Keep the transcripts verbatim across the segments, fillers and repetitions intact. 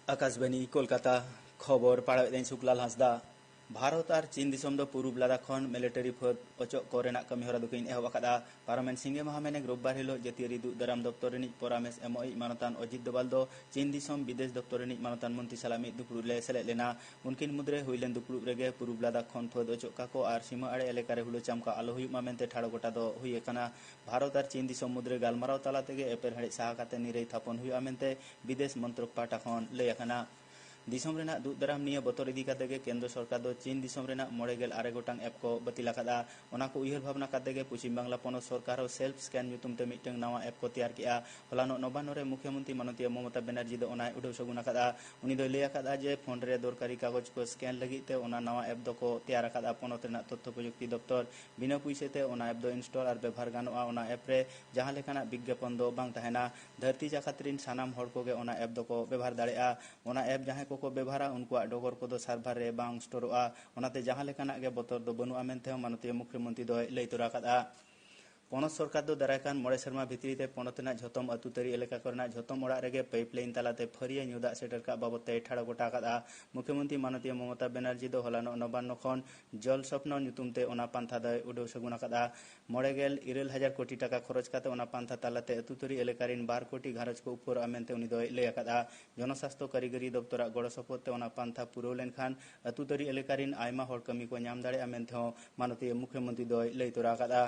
ᱟᱠᱟᱥᱵᱟᱱᱤ ᱠᱳᱞᱠᱟᱛᱟ᱾ ᱠᱷᱚᱵᱚᱨ ᱯᱟᱲᱦᱟᱣᱮᱫᱟᱹᱧ ᱥᱩᱠᱞᱟᱞ ᱦᱟᱸᱥᱫᱟ᱾ ᱵᱷᱟᱨᱚᱛ ᱟᱨ ᱪᱤᱱ ᱫᱤᱥᱚᱢ ᱫᱚ ᱯᱩᱨᱩᱵ ᱞᱟᱫᱟᱠᱷ ᱠᱷᱚᱱ ᱢᱤᱞᱤᱴᱟᱨᱤ ᱯᱷᱟᱹᱫ ᱚᱪᱚᱜ ᱠᱚ ᱨᱮᱱᱟᱜ ᱠᱟᱹᱢᱤᱦᱚᱨᱟ ᱫᱚᱠᱤᱱ ᱮᱦᱚᱵ ᱟᱠᱟᱫᱼᱟ᱾ ᱯᱟᱨᱚᱢᱮᱱ ᱥᱤᱸᱜᱮ ᱢᱟᱦᱟ ᱢᱮᱱᱮᱠ ᱨᱳᱵᱵᱟᱨ ᱦᱤᱞᱳᱜ ᱡᱟᱹᱛᱤᱭᱟᱹᱨᱤ ᱫᱩᱜ ᱫᱟᱨᱟᱢ ᱫᱚᱯᱛᱚᱨ ᱨᱤᱱᱤᱡ ᱯᱚᱨᱟᱢᱮᱥ ᱮᱢᱚᱜᱤᱡ ᱢᱟᱱᱚᱛᱟᱱ ᱚᱡᱤᱛ ᱫᱳᱵᱟᱞ ᱫᱚ ᱪᱤᱱ ᱫᱤᱥᱚᱢ ᱵᱤᱫᱮᱥ ᱫᱚᱯᱛᱚᱨ ᱨᱤᱱᱤᱡ ᱢᱟᱱᱚᱛᱟᱱ ᱢᱚᱱᱛᱨᱤ ᱥᱟᱞᱟᱜ ᱢᱤᱫ ᱫᱩᱯᱲᱩᱵ ᱨᱮ ᱥᱮᱞᱮᱫ ᱞᱮᱱᱟ᱾ ᱩᱱᱠᱤᱱ ᱢᱩᱫᱽᱨᱮ ᱦᱩᱭ ᱞᱮᱱ ᱫᱩᱯᱲᱩᱵ ᱨᱮᱜᱮ ᱯᱩᱨᱩᱵ ᱞᱟᱫᱟᱠᱷ ᱠᱷᱚᱱ ᱯᱷᱟᱹᱫ ᱚᱪᱚᱜ ᱠᱟᱠᱚ ᱟᱨ ᱥᱤᱢᱟᱹ ᱟᱲᱮ ᱮᱞᱟᱠᱟ ᱨᱮ ᱦᱩᱞᱟᱹ ᱪᱟᱢᱠᱟ ᱟᱞᱚ ᱦᱩᱭᱩᱜ ᱢᱟ ᱢᱮᱱᱛᱮ ᱴᱷᱟᱲᱚ ᱜᱚᱴᱟ ᱫᱚ ᱦᱩᱭ ᱟᱠᱟᱱᱟ᱾ ᱵᱷᱟᱨᱚᱛ ᱟᱨ ᱪᱤᱱ ᱫᱤᱥᱚᱢ ᱢᱩᱫᱽᱨᱮ ᱜᱟᱞᱢᱟᱨᱟᱣ ᱛᱟᱞᱟ ᱛᱮᱜᱮ ᱮᱯᱮᱨᱦᱮᱸᱰᱮᱡ ᱥᱟᱦᱟ ᱠᱟᱛᱮ ᱱᱤᱨᱟᱹᱭ ᱛᱷᱟᱯᱚᱱ ᱦᱩᱭᱩᱜᱼᱟ ᱢᱮᱱᱛᱮ ᱵᱤᱫᱮᱥ ᱢᱚᱱᱛᱨᱚᱠ ᱯᱟᱦᱴᱟ ᱠᱷᱚᱱ ᱞᱟᱹᱭ ᱟᱠᱟᱱᱟ᱾ ᱫᱤᱥᱚᱢ ᱨᱮᱱᱟᱜ ᱫᱩᱜ ᱫᱟᱨᱟᱢ ᱱᱤᱭᱟᱹ ᱵᱚᱛᱚᱨ ᱤᱫᱤ ᱠᱟᱛᱮ ᱜᱮ ᱠᱮᱱᱫᱨᱚ ᱥᱚᱨᱠᱟᱨ ᱫᱚ ᱪᱤᱱ ᱫᱤᱥᱚᱢ ᱨᱮᱱᱟᱜ ᱢᱚᱬᱮ ᱜᱮᱞ ᱟᱨᱮ ᱜᱚᱴᱟᱝ ᱮᱯ ᱠᱚ ᱵᱟᱹᱛᱤᱞ ᱟᱠᱟᱫᱼᱟ᱾ ᱚᱱᱟ ᱠᱚ ᱩᱭᱦᱟᱹᱨ ᱵᱷᱟᱵᱽᱱᱟ ᱠᱟᱛᱮ ᱜᱮ ᱯᱚᱪᱷᱤᱢ ᱵᱟᱝᱞᱟ ᱯᱚᱱᱚᱛ ᱥᱚᱨᱠᱟᱨ ᱦᱚᱸ ᱥᱮᱞᱯᱷ ᱥᱠᱮᱱ ᱧᱩᱛᱩᱢ ᱛᱮ ᱢᱤᱫᱴᱟᱝ ᱱᱟᱣᱟ ᱮᱯ ᱠᱚ ᱛᱮᱭᱟᱨ ᱠᱮᱫᱼᱟ᱾ ᱦᱚᱞᱟᱱᱚᱜ ᱱᱚᱵᱟᱱᱱᱚ ᱨᱮ ᱢᱩᱠᱷᱭᱚᱢᱚᱱᱛᱨᱤ ᱢᱟᱱᱚᱛᱤᱭᱟᱹ ᱢᱚᱢᱚᱛᱟ ᱵᱮᱱᱟᱨᱡᱤ ᱫᱚ ᱚᱱᱟᱭ ᱩᱰᱟᱹᱣ ᱥᱟᱹᱜᱩᱱ ᱟᱠᱟᱫᱼᱟ᱾ ᱩᱱᱤ ᱫᱚᱭ ᱞᱟᱹᱭ ᱟᱠᱟᱫᱼᱟ ᱡᱮ ᱯᱷᱳᱱ ᱨᱮ ᱫᱚᱨᱠᱟᱨᱤ ᱠᱟᱜᱚᱡᱽ ᱠᱚ ᱥᱠᱮᱱ ᱞᱟᱹᱜᱤᱫ ᱛᱮ ᱚᱱᱟ ᱱᱟᱣᱟ ᱮᱯ ᱫᱚᱠᱚ ᱛᱮᱭᱟᱨ ᱟᱠᱟᱫᱼᱟ ᱯᱚᱱᱚᱛ ᱨᱮᱱᱟᱜ ᱛᱚᱛᱛᱷᱚ ᱯᱨᱚᱡᱩᱠᱛᱤ ᱫᱚᱯᱛᱚᱨ᱾ ᱵᱤᱱᱟᱹ ᱯᱩᱭᱥᱟᱹ ᱛᱮ ᱚᱱᱟ ᱮᱯ ᱫᱚ ᱤᱱᱥᱴᱚᱞ ᱟᱨ ᱵᱮᱵᱷᱟᱨ ᱜᱟᱱᱚᱜᱼᱟ᱾ ᱚᱱᱟ ᱮᱯ ᱨᱮ ᱡᱟᱦᱟᱸ ᱞᱮᱠᱟᱱᱟᱜ ᱵᱤᱜᱽᱜᱟᱯᱚᱱ ᱫᱚ ᱵᱟᱝ ᱛᱟᱦᱮᱱᱟ᱾ ᱫᱷᱟᱹᱨᱛᱤ ᱡᱟᱠᱟᱛ ᱨᱤᱱ ᱥᱟᱱᱟᱢ ᱦᱚᱲ ᱠᱚᱜᱮ ᱚᱱᱟ ᱮᱯ ᱫᱚᱠᱚ ᱵᱮᱵᱷᱟᱨ ᱫᱟᱲᱮᱭᱟᱜᱼᱟ᱾ ᱚᱱᱟ ᱮᱯ ᱡᱟᱦᱟᱸᱭ ᱠᱚᱠᱚ ᱵᱮᱵᱷᱟᱨᱟ, ᱩᱱᱠᱩᱣᱟᱜ ᱰᱚᱜᱚᱨ ᱠᱚᱫᱚ ᱥᱟᱨᱵᱷᱟᱨ ᱨᱮ ᱵᱟᱝ ᱥᱴᱳᱨᱚᱜᱼᱟ᱾ ᱚᱱᱟᱛᱮ ᱡᱟᱦᱟᱸ ᱞᱮᱠᱟᱱᱟᱜ ᱜᱮ ᱵᱚᱛᱚᱨ ᱫᱚ ᱵᱟᱹᱱᱩᱜᱼᱟ ᱢᱮᱱᱛᱮ ᱦᱚᱸ ᱢᱟᱱᱚᱛᱤᱭᱟᱹ ᱢᱩᱠᱷᱭᱚᱢᱚᱱᱛᱨᱤ ᱫᱚᱭ ᱞᱟᱹᱭ ᱛᱚᱨᱟ ᱟᱠᱟᱫᱼᱟ᱾ ᱯᱚᱱᱚᱛ ᱥᱚᱨᱠᱟᱨ ᱫᱚ ᱫᱟᱨᱟᱭ ᱠᱟᱱ ᱢᱚᱬᱮ ᱥᱮᱨᱢᱟ ᱵᱷᱤᱛᱨᱤ ᱛᱮ ᱯᱚᱱᱚᱛ ᱨᱮᱱᱟᱜ ᱡᱷᱚᱛᱚᱢ ᱟᱹᱛᱩ ᱛᱟᱹᱨᱤ ᱮᱞᱟᱠᱟ ᱠᱚᱨᱮᱱᱟᱜ ᱡᱷᱚᱛᱚᱢ ᱚᱲᱟᱜ ᱨᱮᱜᱮ ᱯᱟᱭᱤᱯ ᱞᱟᱭᱤᱱ ᱛᱟᱞᱟᱛᱮ ᱯᱷᱟᱹᱨᱭᱟᱹ ᱧᱩ ᱫᱟᱜ ᱥᱮᱴᱮᱨ ᱠᱟᱜ ᱵᱟᱵᱚᱛ ᱛᱮᱭ ᱴᱷᱟᱲᱚ ᱜᱚᱴᱟ ᱟᱠᱟᱫᱼᱟ᱾ ᱢᱩᱠᱷᱭᱚᱢᱚᱱᱛᱨᱤ ᱢᱟᱱᱚᱛᱤᱭᱟᱹ ᱢᱚᱢᱚᱛᱟ ᱵᱮᱱᱟᱨᱡᱤ ᱫᱚ ᱦᱚᱞᱟᱱᱚᱜ ᱱᱚᱵᱟᱱᱱᱚ ᱠᱷᱚᱱ ᱡᱚᱞ ᱥᱚᱯᱱᱚ ᱧᱩᱛᱩᱢ ᱛᱮ ᱚᱱᱟ ᱯᱟᱱᱛᱷᱟ ᱫᱚᱭ ᱩᱰᱟᱹᱣ ᱥᱟᱹᱜᱩᱱ ᱟᱠᱟᱫᱼᱟ᱾ ᱢᱚᱬᱮ ᱜᱮᱞ ᱤᱨᱟᱹᱞ ᱦᱟᱡᱟᱨ ᱠᱳᱴᱤ ᱴᱟᱠᱟ ᱠᱷᱚᱨᱚᱪ ᱠᱟᱛᱮ ᱚᱱᱟ ᱯᱟᱱᱛᱷᱟ ᱛᱟᱞᱟᱛᱮ ᱟᱹᱛᱩ ᱛᱟᱹᱨᱤ ᱮᱞᱟᱠᱟ ᱨᱤᱱ ᱵᱟᱨ ᱠᱳᱴᱤ ᱜᱷᱟᱨᱚᱸᱡᱽ ᱠᱚ ᱩᱯᱠᱟᱹᱨᱚᱜᱼᱟ ᱢᱮᱱᱛᱮ ᱩᱱᱤ ᱫᱚᱭ ᱞᱟᱹᱭ ᱟᱠᱟᱫᱼᱟ᱾ ᱡᱚᱱᱚᱥᱟᱥᱛᱷᱚ ᱠᱟᱹᱨᱤᱜᱚᱨᱤ ᱫᱚᱯᱛᱚᱨᱟᱜ ᱜᱚᱲᱚ ᱥᱚᱯᱚᱦᱚᱫ ᱛᱮ ᱚᱱᱟ ᱯᱟᱱᱛᱷᱟ ᱯᱩᱨᱟᱹᱣ ᱞᱮᱱᱠᱷᱟᱱ ᱟᱹᱛᱩ ᱛᱟᱹᱨᱤ ᱮᱞᱟᱠᱟ ᱨᱤᱱ ᱟᱭᱢᱟ ᱦᱚᱲ ᱠᱟᱹᱢᱤ ᱠᱚ ᱧᱟᱢ ᱫᱟᱲᱮᱭᱟᱜᱼᱟ ᱢᱮᱱᱛᱮ ᱦᱚᱸ ᱢᱟᱱᱚᱛᱤᱭᱟᱹ ᱢᱩᱠᱷᱭᱚᱢᱚᱱᱛᱨᱤ ᱫᱚᱭ ᱞᱟᱹᱭ ᱛᱚᱨᱟ ᱟᱠᱟᱫᱼᱟ᱾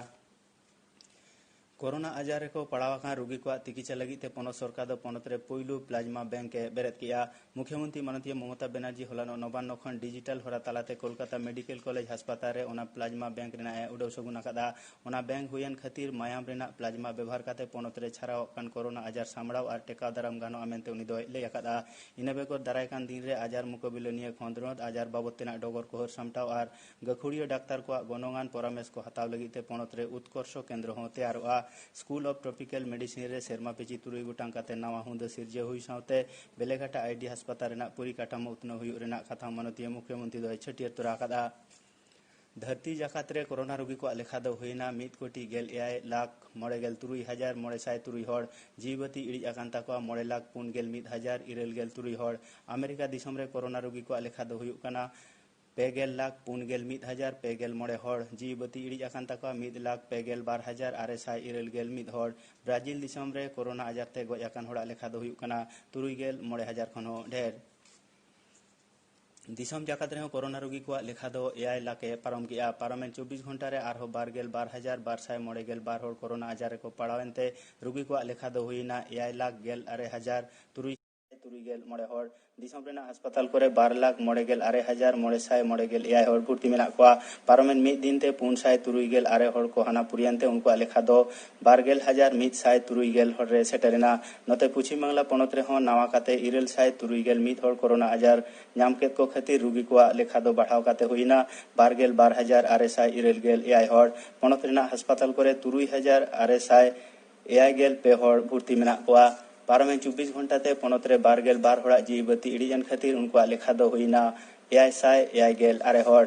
ᱠᱳᱨᱳᱱᱟ ᱟᱡᱟᱨ ᱨᱮᱠᱚ ᱯᱟᱲᱟᱣ ᱟᱠᱟᱱ ᱨᱩᱜᱤ ᱠᱚᱣᱟᱜ ᱛᱤᱠᱤᱪᱷᱟ ᱞᱟᱹᱜᱤᱫ ᱛᱮ ᱯᱚᱱᱚᱛ ᱥᱚᱨᱠᱟᱨ ᱫᱚ ᱯᱚᱱᱚᱛ ᱨᱮ ᱯᱩᱭᱞᱩ ᱯᱞᱟᱡᱽᱢᱟ ᱵᱮᱝᱠ ᱮ ᱵᱮᱨᱮᱫ ᱠᱮᱫᱼᱟ᱾ ᱢᱩᱠᱷᱭᱚᱢᱚᱱᱛᱨᱤ ᱢᱟᱱᱚᱛᱤᱭᱟᱹ ᱢᱚᱢᱚᱛᱟ ᱵᱮᱱᱟᱨᱡᱤ ᱦᱚᱞᱟᱱᱚᱜ ᱱᱚᱵᱟᱱᱱᱚ ᱠᱷᱚᱱ ᱰᱤᱡᱤᱴᱟᱞ ᱦᱚᱨᱟ ᱛᱟᱞᱟᱛᱮ ᱠᱳᱞᱠᱟᱛᱟ ᱢᱮᱰᱤᱠᱮᱞ ᱠᱚᱞᱮᱡᱽ ᱦᱟᱥᱯᱟᱛᱟᱞ ᱨᱮ ᱚᱱᱟ ᱯᱞᱟᱡᱽᱢᱟ ᱵᱮᱝᱠ ᱨᱮᱱᱟᱜ ᱮ ᱩᱰᱟᱹᱣ ᱥᱟᱹᱜᱩᱱ ᱟᱠᱟᱫᱼᱟ᱾ ᱚᱱᱟ ᱵᱮᱝᱠ ᱦᱩᱭᱮᱱ ᱠᱷᱟᱹᱛᱤᱨ ᱢᱟᱭᱟᱢ ᱨᱮᱱᱟᱜ ᱯᱞᱟᱡᱽᱢᱟ ᱵᱮᱵᱷᱟᱨ ᱠᱟᱛᱮ ᱯᱚᱱᱚᱛ ᱨᱮ ᱪᱷᱟᱨᱟᱣᱚᱜ ᱠᱟᱱ ᱠᱳᱨᱳᱱᱟ ᱟᱡᱟᱨ ᱥᱟᱢᱵᱲᱟᱣ ᱟᱨ ᱴᱮᱠᱟᱣ ᱫᱟᱨᱟᱢ ᱜᱟᱱᱚᱜᱼᱟ ᱢᱮᱱᱛᱮ ᱩᱱᱤ ᱫᱚᱭ ᱞᱟᱹᱭ ᱟᱠᱟᱫᱼᱟ᱾ ᱤᱱᱟᱹ ᱵᱮᱜᱚᱨ ᱫᱟᱨᱟᱭ ᱠᱟᱱ ᱫᱤᱱ ᱨᱮ ᱟᱡᱟᱨ ᱢᱩᱠᱟᱹᱵᱤᱞᱟᱹ ᱱᱤᱭᱟᱹ ᱠᱷᱚᱸᱫᱽᱨᱚᱸᱫᱽ ᱟᱡᱟᱨ ᱵᱟᱵᱚᱫ ᱛᱮᱱᱟᱜ ᱰᱚᱜᱚᱨ ᱠᱚ ᱦᱟᱹᱨ ᱥᱟᱢᱴᱟᱣ ᱟᱨ ᱜᱟᱹᱠᱷᱩᱲᱤᱭᱟᱹ ᱰᱟᱠᱛᱟᱨ ᱠᱚᱣᱟᱜ ᱜᱚᱱᱚᱝᱟᱱ ᱯᱚᱨᱟᱢᱮᱥ ᱠᱚ ᱦᱟᱛᱟᱣ ᱞᱟᱹᱜᱤᱫ ᱛᱮ ᱯᱚᱱᱚᱛ ᱨᱮ ᱩᱛᱠᱚᱨᱥᱚ ᱠᱮᱱᱫᱨᱚ ᱦᱚᱸ ᱛᱮᱭᱟᱨᱚᱜᱼᱟ᱾ ᱥᱠᱩᱞ ᱚᱯᱷ ᱴᱨᱚᱯᱤᱠᱟᱞ ᱢᱮᱰᱤᱥᱤᱱ ᱨᱮ ᱥᱮᱨᱢᱟ ᱯᱤᱪᱷᱤ ᱛᱩᱨᱩᱭ ᱜᱚᱴᱟᱝ ᱠᱟᱛᱮ ᱱᱟᱣᱟ ᱦᱩᱫᱟᱹ ᱥᱤᱨᱡᱟᱹᱣ ᱦᱩᱭ ᱥᱟᱶᱛᱮ ᱵᱮᱞᱮᱜᱷᱟᱴᱟ ᱟᱭᱰᱤ ᱦᱟᱥᱯᱟᱛᱟᱞ ᱨᱮᱱᱟᱜ ᱯᱚᱨᱤᱠᱟᱴᱷᱟᱢᱳ ᱩᱛᱱᱟᱹᱣ ᱦᱩᱭᱩᱜ ᱨᱮᱱᱟᱜ ᱠᱟᱛᱷᱟ ᱢᱟᱱᱚᱛᱤᱭᱟᱹ ᱢᱩᱠᱷᱭᱚᱢᱚᱱᱛᱨᱤ ᱫᱚᱭ ᱪᱷᱟᱹᱴᱭᱟᱹᱨ ᱛᱚᱨᱟ ᱟᱠᱟᱫᱼᱟ᱾ ᱫᱷᱟᱹᱨᱛᱤ ᱡᱟᱠᱟᱛ ᱨᱮ ᱠᱳᱨᱳᱱᱟ ᱨᱩᱜᱤ ᱠᱚᱣᱟᱜ ᱞᱮᱠᱷᱟ ᱫᱚ ᱦᱩᱭᱱᱟ ᱢᱤᱫ ᱠᱳᱴᱤ ᱜᱮᱞ ᱮᱭᱟᱭ ᱞᱟᱠᱷ ᱢᱚᱬᱮ ᱜᱮᱞ ᱛᱩᱨᱩᱭ ᱦᱟᱡᱟᱨ ᱢᱚᱬᱮ ᱥᱟᱭ ᱛᱩᱨᱩᱭ ᱦᱚᱲ᱾ ᱡᱤᱣᱤ ᱵᱟᱹᱛᱤ ᱤᱲᱤᱡ ᱟᱠᱟᱱ ᱛᱟᱠᱚᱣᱟ ᱢᱚᱬᱮ ᱞᱟᱠᱷ ᱯᱩᱱ ᱜᱮᱞ ᱢᱤᱫ ᱦᱟᱡᱟᱨ ᱤᱨᱟᱹᱞ ᱜᱮᱞ ᱛᱩᱨᱩᱭ ᱦᱚᱲ᱾ ᱟᱢᱮᱨᱤᱠᱟ ᱫᱤᱥᱚᱢ ᱨᱮ ᱠᱳᱨᱳᱱᱟ ᱨᱩᱜᱤ ᱠᱚᱣᱟᱜ ᱞᱮᱠᱷᱟ ᱫᱚ ᱦᱩᱭᱩᱜ ᱠᱟᱱᱟ ᱯᱮ ᱜᱮᱞ ᱞᱟᱠᱷ ᱯᱩᱱ ᱜᱮᱞ ᱢᱤᱫ ᱦᱟᱡᱟᱨ ᱯᱮ ᱜᱮᱞ ᱢᱚᱬᱮ ᱦᱚᱲ᱾ ᱡᱤᱣᱤ ᱵᱟᱹᱛᱤ ᱤᱲᱤᱡ ᱟᱠᱟᱱ ᱛᱟᱠᱚᱣᱟ ᱢᱤᱫ ᱞᱟᱠᱷ ᱯᱮ ᱜᱮᱞ ᱵᱟᱨ ᱦᱟᱡᱟᱨ ᱟᱨᱮ ᱥᱟᱭ ᱤᱨᱟᱹᱞ ᱜᱮᱞ ᱢᱤᱫ ᱦᱚᱲ᱾ ᱵᱨᱟᱡᱤᱞ ᱫᱤᱥᱚᱢ ᱨᱮ ᱠᱳᱨᱳᱱᱟ ᱟᱡᱟᱨ ᱛᱮ ᱜᱚᱡ ᱟᱠᱟᱱ ᱦᱚᱲᱟᱜ ᱞᱮᱠᱷᱟ ᱫᱚ ᱦᱩᱭᱩᱜ ᱠᱟᱱᱟ ᱛᱩᱨᱩᱭ ᱜᱮᱞ ᱢᱚᱬᱮ ᱦᱟᱡᱟᱨ ᱠᱷᱚᱱ ᱦᱚᱸ ᱰᱷᱮᱨ᱾ ᱫᱤᱥᱚᱢ ᱡᱟᱠᱟᱛ ᱨᱮᱦᱚᱸ ᱠᱳᱨᱳᱱᱟ ᱨᱩᱜᱤ ᱠᱚᱣᱟᱜ ᱞᱮᱠᱷᱟ ᱫᱚ ᱮᱭᱟᱭ ᱞᱟᱠᱷ ᱮ ᱯᱟᱨᱚᱢ ᱠᱮᱜᱼᱟ᱾ ᱯᱟᱨᱚᱢᱮᱱ ᱪᱚᱵᱵᱤᱥ ᱜᱷᱚᱱᱴᱟ ᱨᱮ ᱟᱨᱦᱚᱸ ᱵᱟᱨ ᱜᱮᱞ ᱵᱟᱨ ᱦᱟᱡᱟᱨ ᱵᱟᱨ ᱥᱟᱭ ᱢᱚᱬᱮ ᱜᱮᱞ ᱵᱟᱨ ᱦᱚᱲ ᱠᱳᱨᱳᱱᱟ ᱟᱡᱟᱨ ᱨᱮᱠᱚ ᱯᱟᱲᱟᱣᱮᱱ ᱛᱮ ᱨᱩᱜᱤ ᱠᱚᱣᱟᱜ ᱞᱮᱠᱷᱟ ᱫᱚ ᱦᱩᱭᱱᱟ ᱮᱭᱟᱭ ᱞᱟᱠᱷ ᱜᱮᱞ ᱟᱨᱮ ᱦᱟᱡᱟᱨ ᱛᱩᱨᱩᱭ ᱥᱟᱭ ᱛᱩᱨᱩᱭ ᱜᱮᱞ ᱢᱚᱬᱮ ᱦᱚᱲ᱾ ᱫᱤᱥᱚᱢ ᱨᱮᱱᱟᱜ ᱦᱟᱥᱯᱟᱛᱟᱞ ᱠᱚᱨᱮ ᱵᱟᱨ ᱞᱟᱠᱷ ᱢᱚᱬᱮ ᱜᱮᱞ ᱟᱨᱮ ᱦᱟᱡᱟᱨ ᱢᱚᱬᱮ ᱥᱟᱭ ᱢᱚᱬᱮ ᱜᱮᱞ ᱮᱭᱟᱭ ᱦᱚᱲ ᱵᱷᱩᱨᱛᱤ ᱢᱮᱱᱟᱜ ᱠᱚᱣᱟ᱾ ᱯᱟᱨᱚᱢᱮᱱ ᱢᱤᱫ ᱫᱤᱱ ᱛᱮ ᱯᱩᱱ ᱥᱟᱭ ᱛᱩᱨᱩᱭ ᱜᱮᱞ ᱟᱨᱮ ᱦᱚᱲ ᱠᱚ ᱦᱟᱱᱟ ᱯᱩᱨᱤᱭᱮᱱ ᱛᱮ ᱩᱱᱠᱩᱣᱟᱜ ᱞᱮᱠᱷᱟ ᱫᱚ ᱵᱟᱨ ᱜᱮᱞ ᱦᱟᱡᱟᱨ ᱢᱤᱫ ᱥᱟᱭ ᱛᱩᱨᱩᱭ ᱜᱮᱞ ᱦᱚᱲ ᱨᱮ ᱥᱮᱴᱮᱨᱮᱱᱟ᱾ ᱱᱚᱛᱮ ᱯᱚᱪᱷᱤᱢ ᱵᱟᱝᱞᱟ ᱯᱚᱱᱚᱛ ᱨᱮᱦᱚᱸ ᱱᱟᱣᱟ ᱠᱟᱛᱮ ᱤᱨᱟᱹᱞ ᱥᱟᱭ ᱛᱩᱨᱩᱭ ᱜᱮᱞ ᱢᱤᱫ ᱦᱚᱲ ᱠᱳᱨᱳᱱᱟ ᱟᱡᱟᱨ ᱧᱟᱢ ᱠᱮᱫ ᱠᱚ ᱠᱷᱟᱹᱛᱤᱨ ᱨᱩᱜᱤ ᱠᱚᱣᱟᱜ ᱞᱮᱠᱷᱟ ᱫᱚ ᱵᱟᱲᱦᱟᱣ ᱠᱟᱛᱮ ᱦᱩᱭᱱᱟ ᱵᱟᱨ ᱜᱮᱞ ᱵᱟᱨ ᱦᱟᱡᱟᱨ ᱟᱨᱮ ᱥᱟᱭ ᱤᱨᱟᱹᱞ ᱜᱮᱞ ᱮᱭᱟᱭ ᱦᱚᱲ᱾ ᱯᱚᱱᱚᱛ ᱨᱮᱱᱟᱜ ᱦᱟᱥᱯᱟᱛᱟᱞ ᱠᱚᱨᱮ ᱛᱩᱨᱩᱭ ᱦᱟᱡᱟᱨ ᱟᱨᱮ ᱥᱟᱭ ᱮᱭᱟᱭ ᱜᱮᱞ ᱯᱮ ᱦᱚᱲ ᱵᱷᱩᱨᱛᱤ ᱢᱮᱱᱟᱜ ᱠᱚᱣᱟ᱾ ᱯᱟᱨᱚᱢᱮᱱ ᱪᱚᱵᱵᱤᱥ ᱜᱷᱚᱱᱴᱟ ᱛᱮ ᱯᱚᱱᱚᱛ ᱨᱮ ᱵᱟᱨ ᱜᱮᱞ ᱵᱟᱨ ᱦᱚᱲᱟᱜ ᱡᱤᱣᱤ ᱵᱟᱹᱛᱤ ᱤᱲᱤᱡ ᱮᱱ ᱠᱷᱟᱹᱛᱤᱨ ᱩᱱᱠᱩᱣᱟᱜ ᱞᱮᱠᱷᱟ ᱫᱚ ᱦᱩᱭᱱᱟ ᱮᱭᱟᱭ ᱥᱟᱭ ᱮᱭᱟᱭ ᱜᱮᱞ ᱟᱨᱮ ᱦᱚᱲ᱾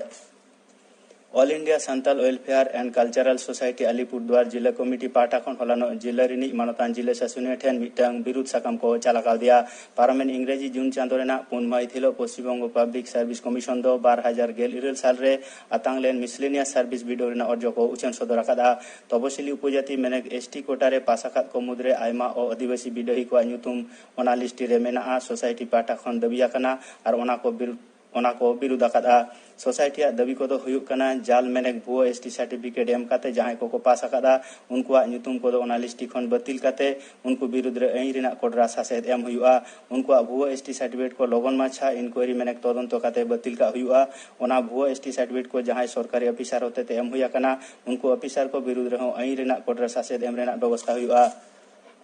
All India Santal Welfare and Cultural Society Alipurduar ᱡᱤᱞᱟᱹ ᱠᱚᱢᱤᱴᱤ ᱯᱟᱦᱴᱟ ᱠᱷᱚᱱ ᱦᱚᱞᱟᱱᱚᱜ ᱡᱤᱞᱟᱹ ᱨᱤᱱᱤᱡ ᱢᱟᱱᱚᱛᱟᱱ ᱡᱤᱞᱟᱹ ᱥᱟᱥᱚᱱᱤᱭᱟᱹ ᱴᱷᱮᱱ ᱢᱤᱫᱴᱟᱝ ᱵᱤᱨᱩᱫᱷ ᱥᱟᱠᱟᱢ ᱠᱚ ᱪᱟᱞ ᱟᱠᱟᱣᱫᱮᱭᱟ᱾ ᱯᱟᱨᱚᱢᱮᱱ ᱤᱝᱨᱮᱡᱤ ᱡᱩᱱ ᱪᱟᱸᱫᱚ ᱨᱮᱱᱟᱜ ᱯᱩᱱ ᱢᱟᱹᱦᱤᱛ ᱦᱤᱞᱚᱜ Paschim Banga public service commission ᱫᱚ ᱵᱟᱨ ᱦᱟᱡᱟᱨ ᱜᱮᱞ ᱤᱨᱟᱹᱞ ᱥᱟᱞ ᱨᱮ ᱟᱛᱟᱝ ᱞᱮᱱ ᱢᱤᱥᱞᱮᱱᱤᱭᱟᱥ ᱥᱟᱨᱵᱷᱤᱥ ᱵᱤᱰᱟᱹᱣ ᱨᱮᱱᱟᱜ ᱚᱨᱡᱚ ᱠᱚ ᱩᱪᱷᱟᱹᱱ ᱥᱚᱫᱚᱨ ᱟᱠᱟᱫᱼᱟ᱾ ᱛᱚᱯᱚᱥᱤᱞᱤ ᱩᱯᱚᱡᱟᱹᱛᱤ ᱢᱮᱱᱮᱠ ᱮᱥ ᱴᱤ ᱠᱳᱴᱟ ᱨᱮ ᱯᱟᱥ ᱟᱠᱟᱫ ᱠᱚ ᱢᱩᱫᱽᱨᱮ ᱟᱭᱢᱟ ᱚ ᱟᱹᱫᱤᱵᱟᱹᱥᱤ ᱵᱤᱰᱟᱹᱦᱤ ᱠᱚᱣᱟᱜ ᱧᱩᱛᱩᱢ ᱚᱱᱟ ᱞᱤᱥᱴ ᱨᱮ ᱢᱮᱱᱟᱜᱼᱟ᱾ ᱥᱳᱥᱟᱭᱴᱤ ᱯᱟᱦᱴᱟ ᱠᱷᱚᱱ ᱫᱟᱹᱵᱤ ᱟᱠᱟᱱᱟ ᱟᱨ ᱚᱱᱟ ᱠᱚ ᱵᱤᱨᱩᱫᱷ ᱚᱱᱟ ᱠᱚ ᱵᱤᱨᱩᱫᱷ ᱟᱠᱟᱫᱼᱟ᱾ ᱥᱳᱥᱟᱭᱴᱤᱭᱟᱜ ᱫᱟᱹᱵᱤ ᱠᱚᱫᱚ ᱦᱩᱭᱩᱜ ᱠᱟᱱᱟ, ᱡᱟᱞ ᱢᱮᱱᱮᱠ ᱵᱷᱩᱣᱟᱹ ᱮᱥ ᱴᱤ ᱥᱟᱨᱴᱤᱯᱷᱤᱠᱮᱴ ᱮᱢ ᱠᱟᱛᱮ ᱡᱟᱦᱟᱸᱭ ᱠᱚᱠᱚ ᱯᱟᱥ ᱟᱠᱟᱫᱼᱟ, ᱩᱱᱠᱩᱣᱟᱜ ᱧᱩᱛᱩᱢ ᱠᱚᱫᱚ ᱚᱱᱟ ᱞᱤᱥᱴ ᱠᱷᱚᱱ ᱵᱟᱹᱛᱤᱞ ᱠᱟᱛᱮ ᱩᱱᱠᱩ ᱵᱤᱨᱩᱫᱷ ᱨᱮ ᱟᱹᱭᱤᱱ ᱨᱮᱱᱟᱜ ᱠᱚᱰᱨᱟ ᱥᱟᱥᱮᱛ ᱮᱢ ᱦᱩᱭᱩᱜᱼᱟ᱾ ᱩᱱᱠᱩᱣᱟᱜ ᱵᱷᱩᱣᱟᱹ ᱮᱥ ᱴᱤ ᱥᱟᱨᱴᱤᱯᱷᱤᱠᱮᱴ ᱠᱚ ᱞᱚᱜᱚᱱ ᱢᱟᱪᱷᱟ ᱤᱱᱠᱩᱭᱟᱨᱤ ᱢᱮᱱᱮᱠ ᱛᱚᱫᱚᱱᱛᱚ ᱠᱟᱛᱮ ᱵᱟᱹᱛᱤᱞ ᱠᱟᱜ ᱦᱩᱭᱩᱜᱼᱟ᱾ ᱚᱱᱟ ᱵᱷᱩᱣᱟᱹ ᱮᱥ ᱴᱤ ᱥᱟᱨᱴᱤᱯᱷᱤᱠᱮᱴ ᱠᱚ ᱡᱟᱦᱟᱸᱭ ᱥᱚᱨᱠᱟᱨᱤ ᱚᱯᱷᱤᱥᱟᱨ ᱦᱚᱛᱮᱛᱮ ᱮᱢ ᱦᱩᱭ ᱟᱠᱟᱱᱟ, ᱩᱱᱠᱩ ᱚᱯᱷᱤᱥᱟᱨ ᱠᱚ ᱵᱤᱨᱩᱫᱷ ᱨᱮᱦᱚᱸ ᱟᱹᱭᱤᱱ ᱨᱮᱱᱟᱜ ᱠᱚᱰᱨᱟ ᱥᱟᱥᱮᱛ ᱮᱢ ᱨᱮᱱᱟᱜ ᱵᱮᱵᱚᱥᱛᱷᱟ ᱦᱩᱭᱩᱜᱼᱟ᱾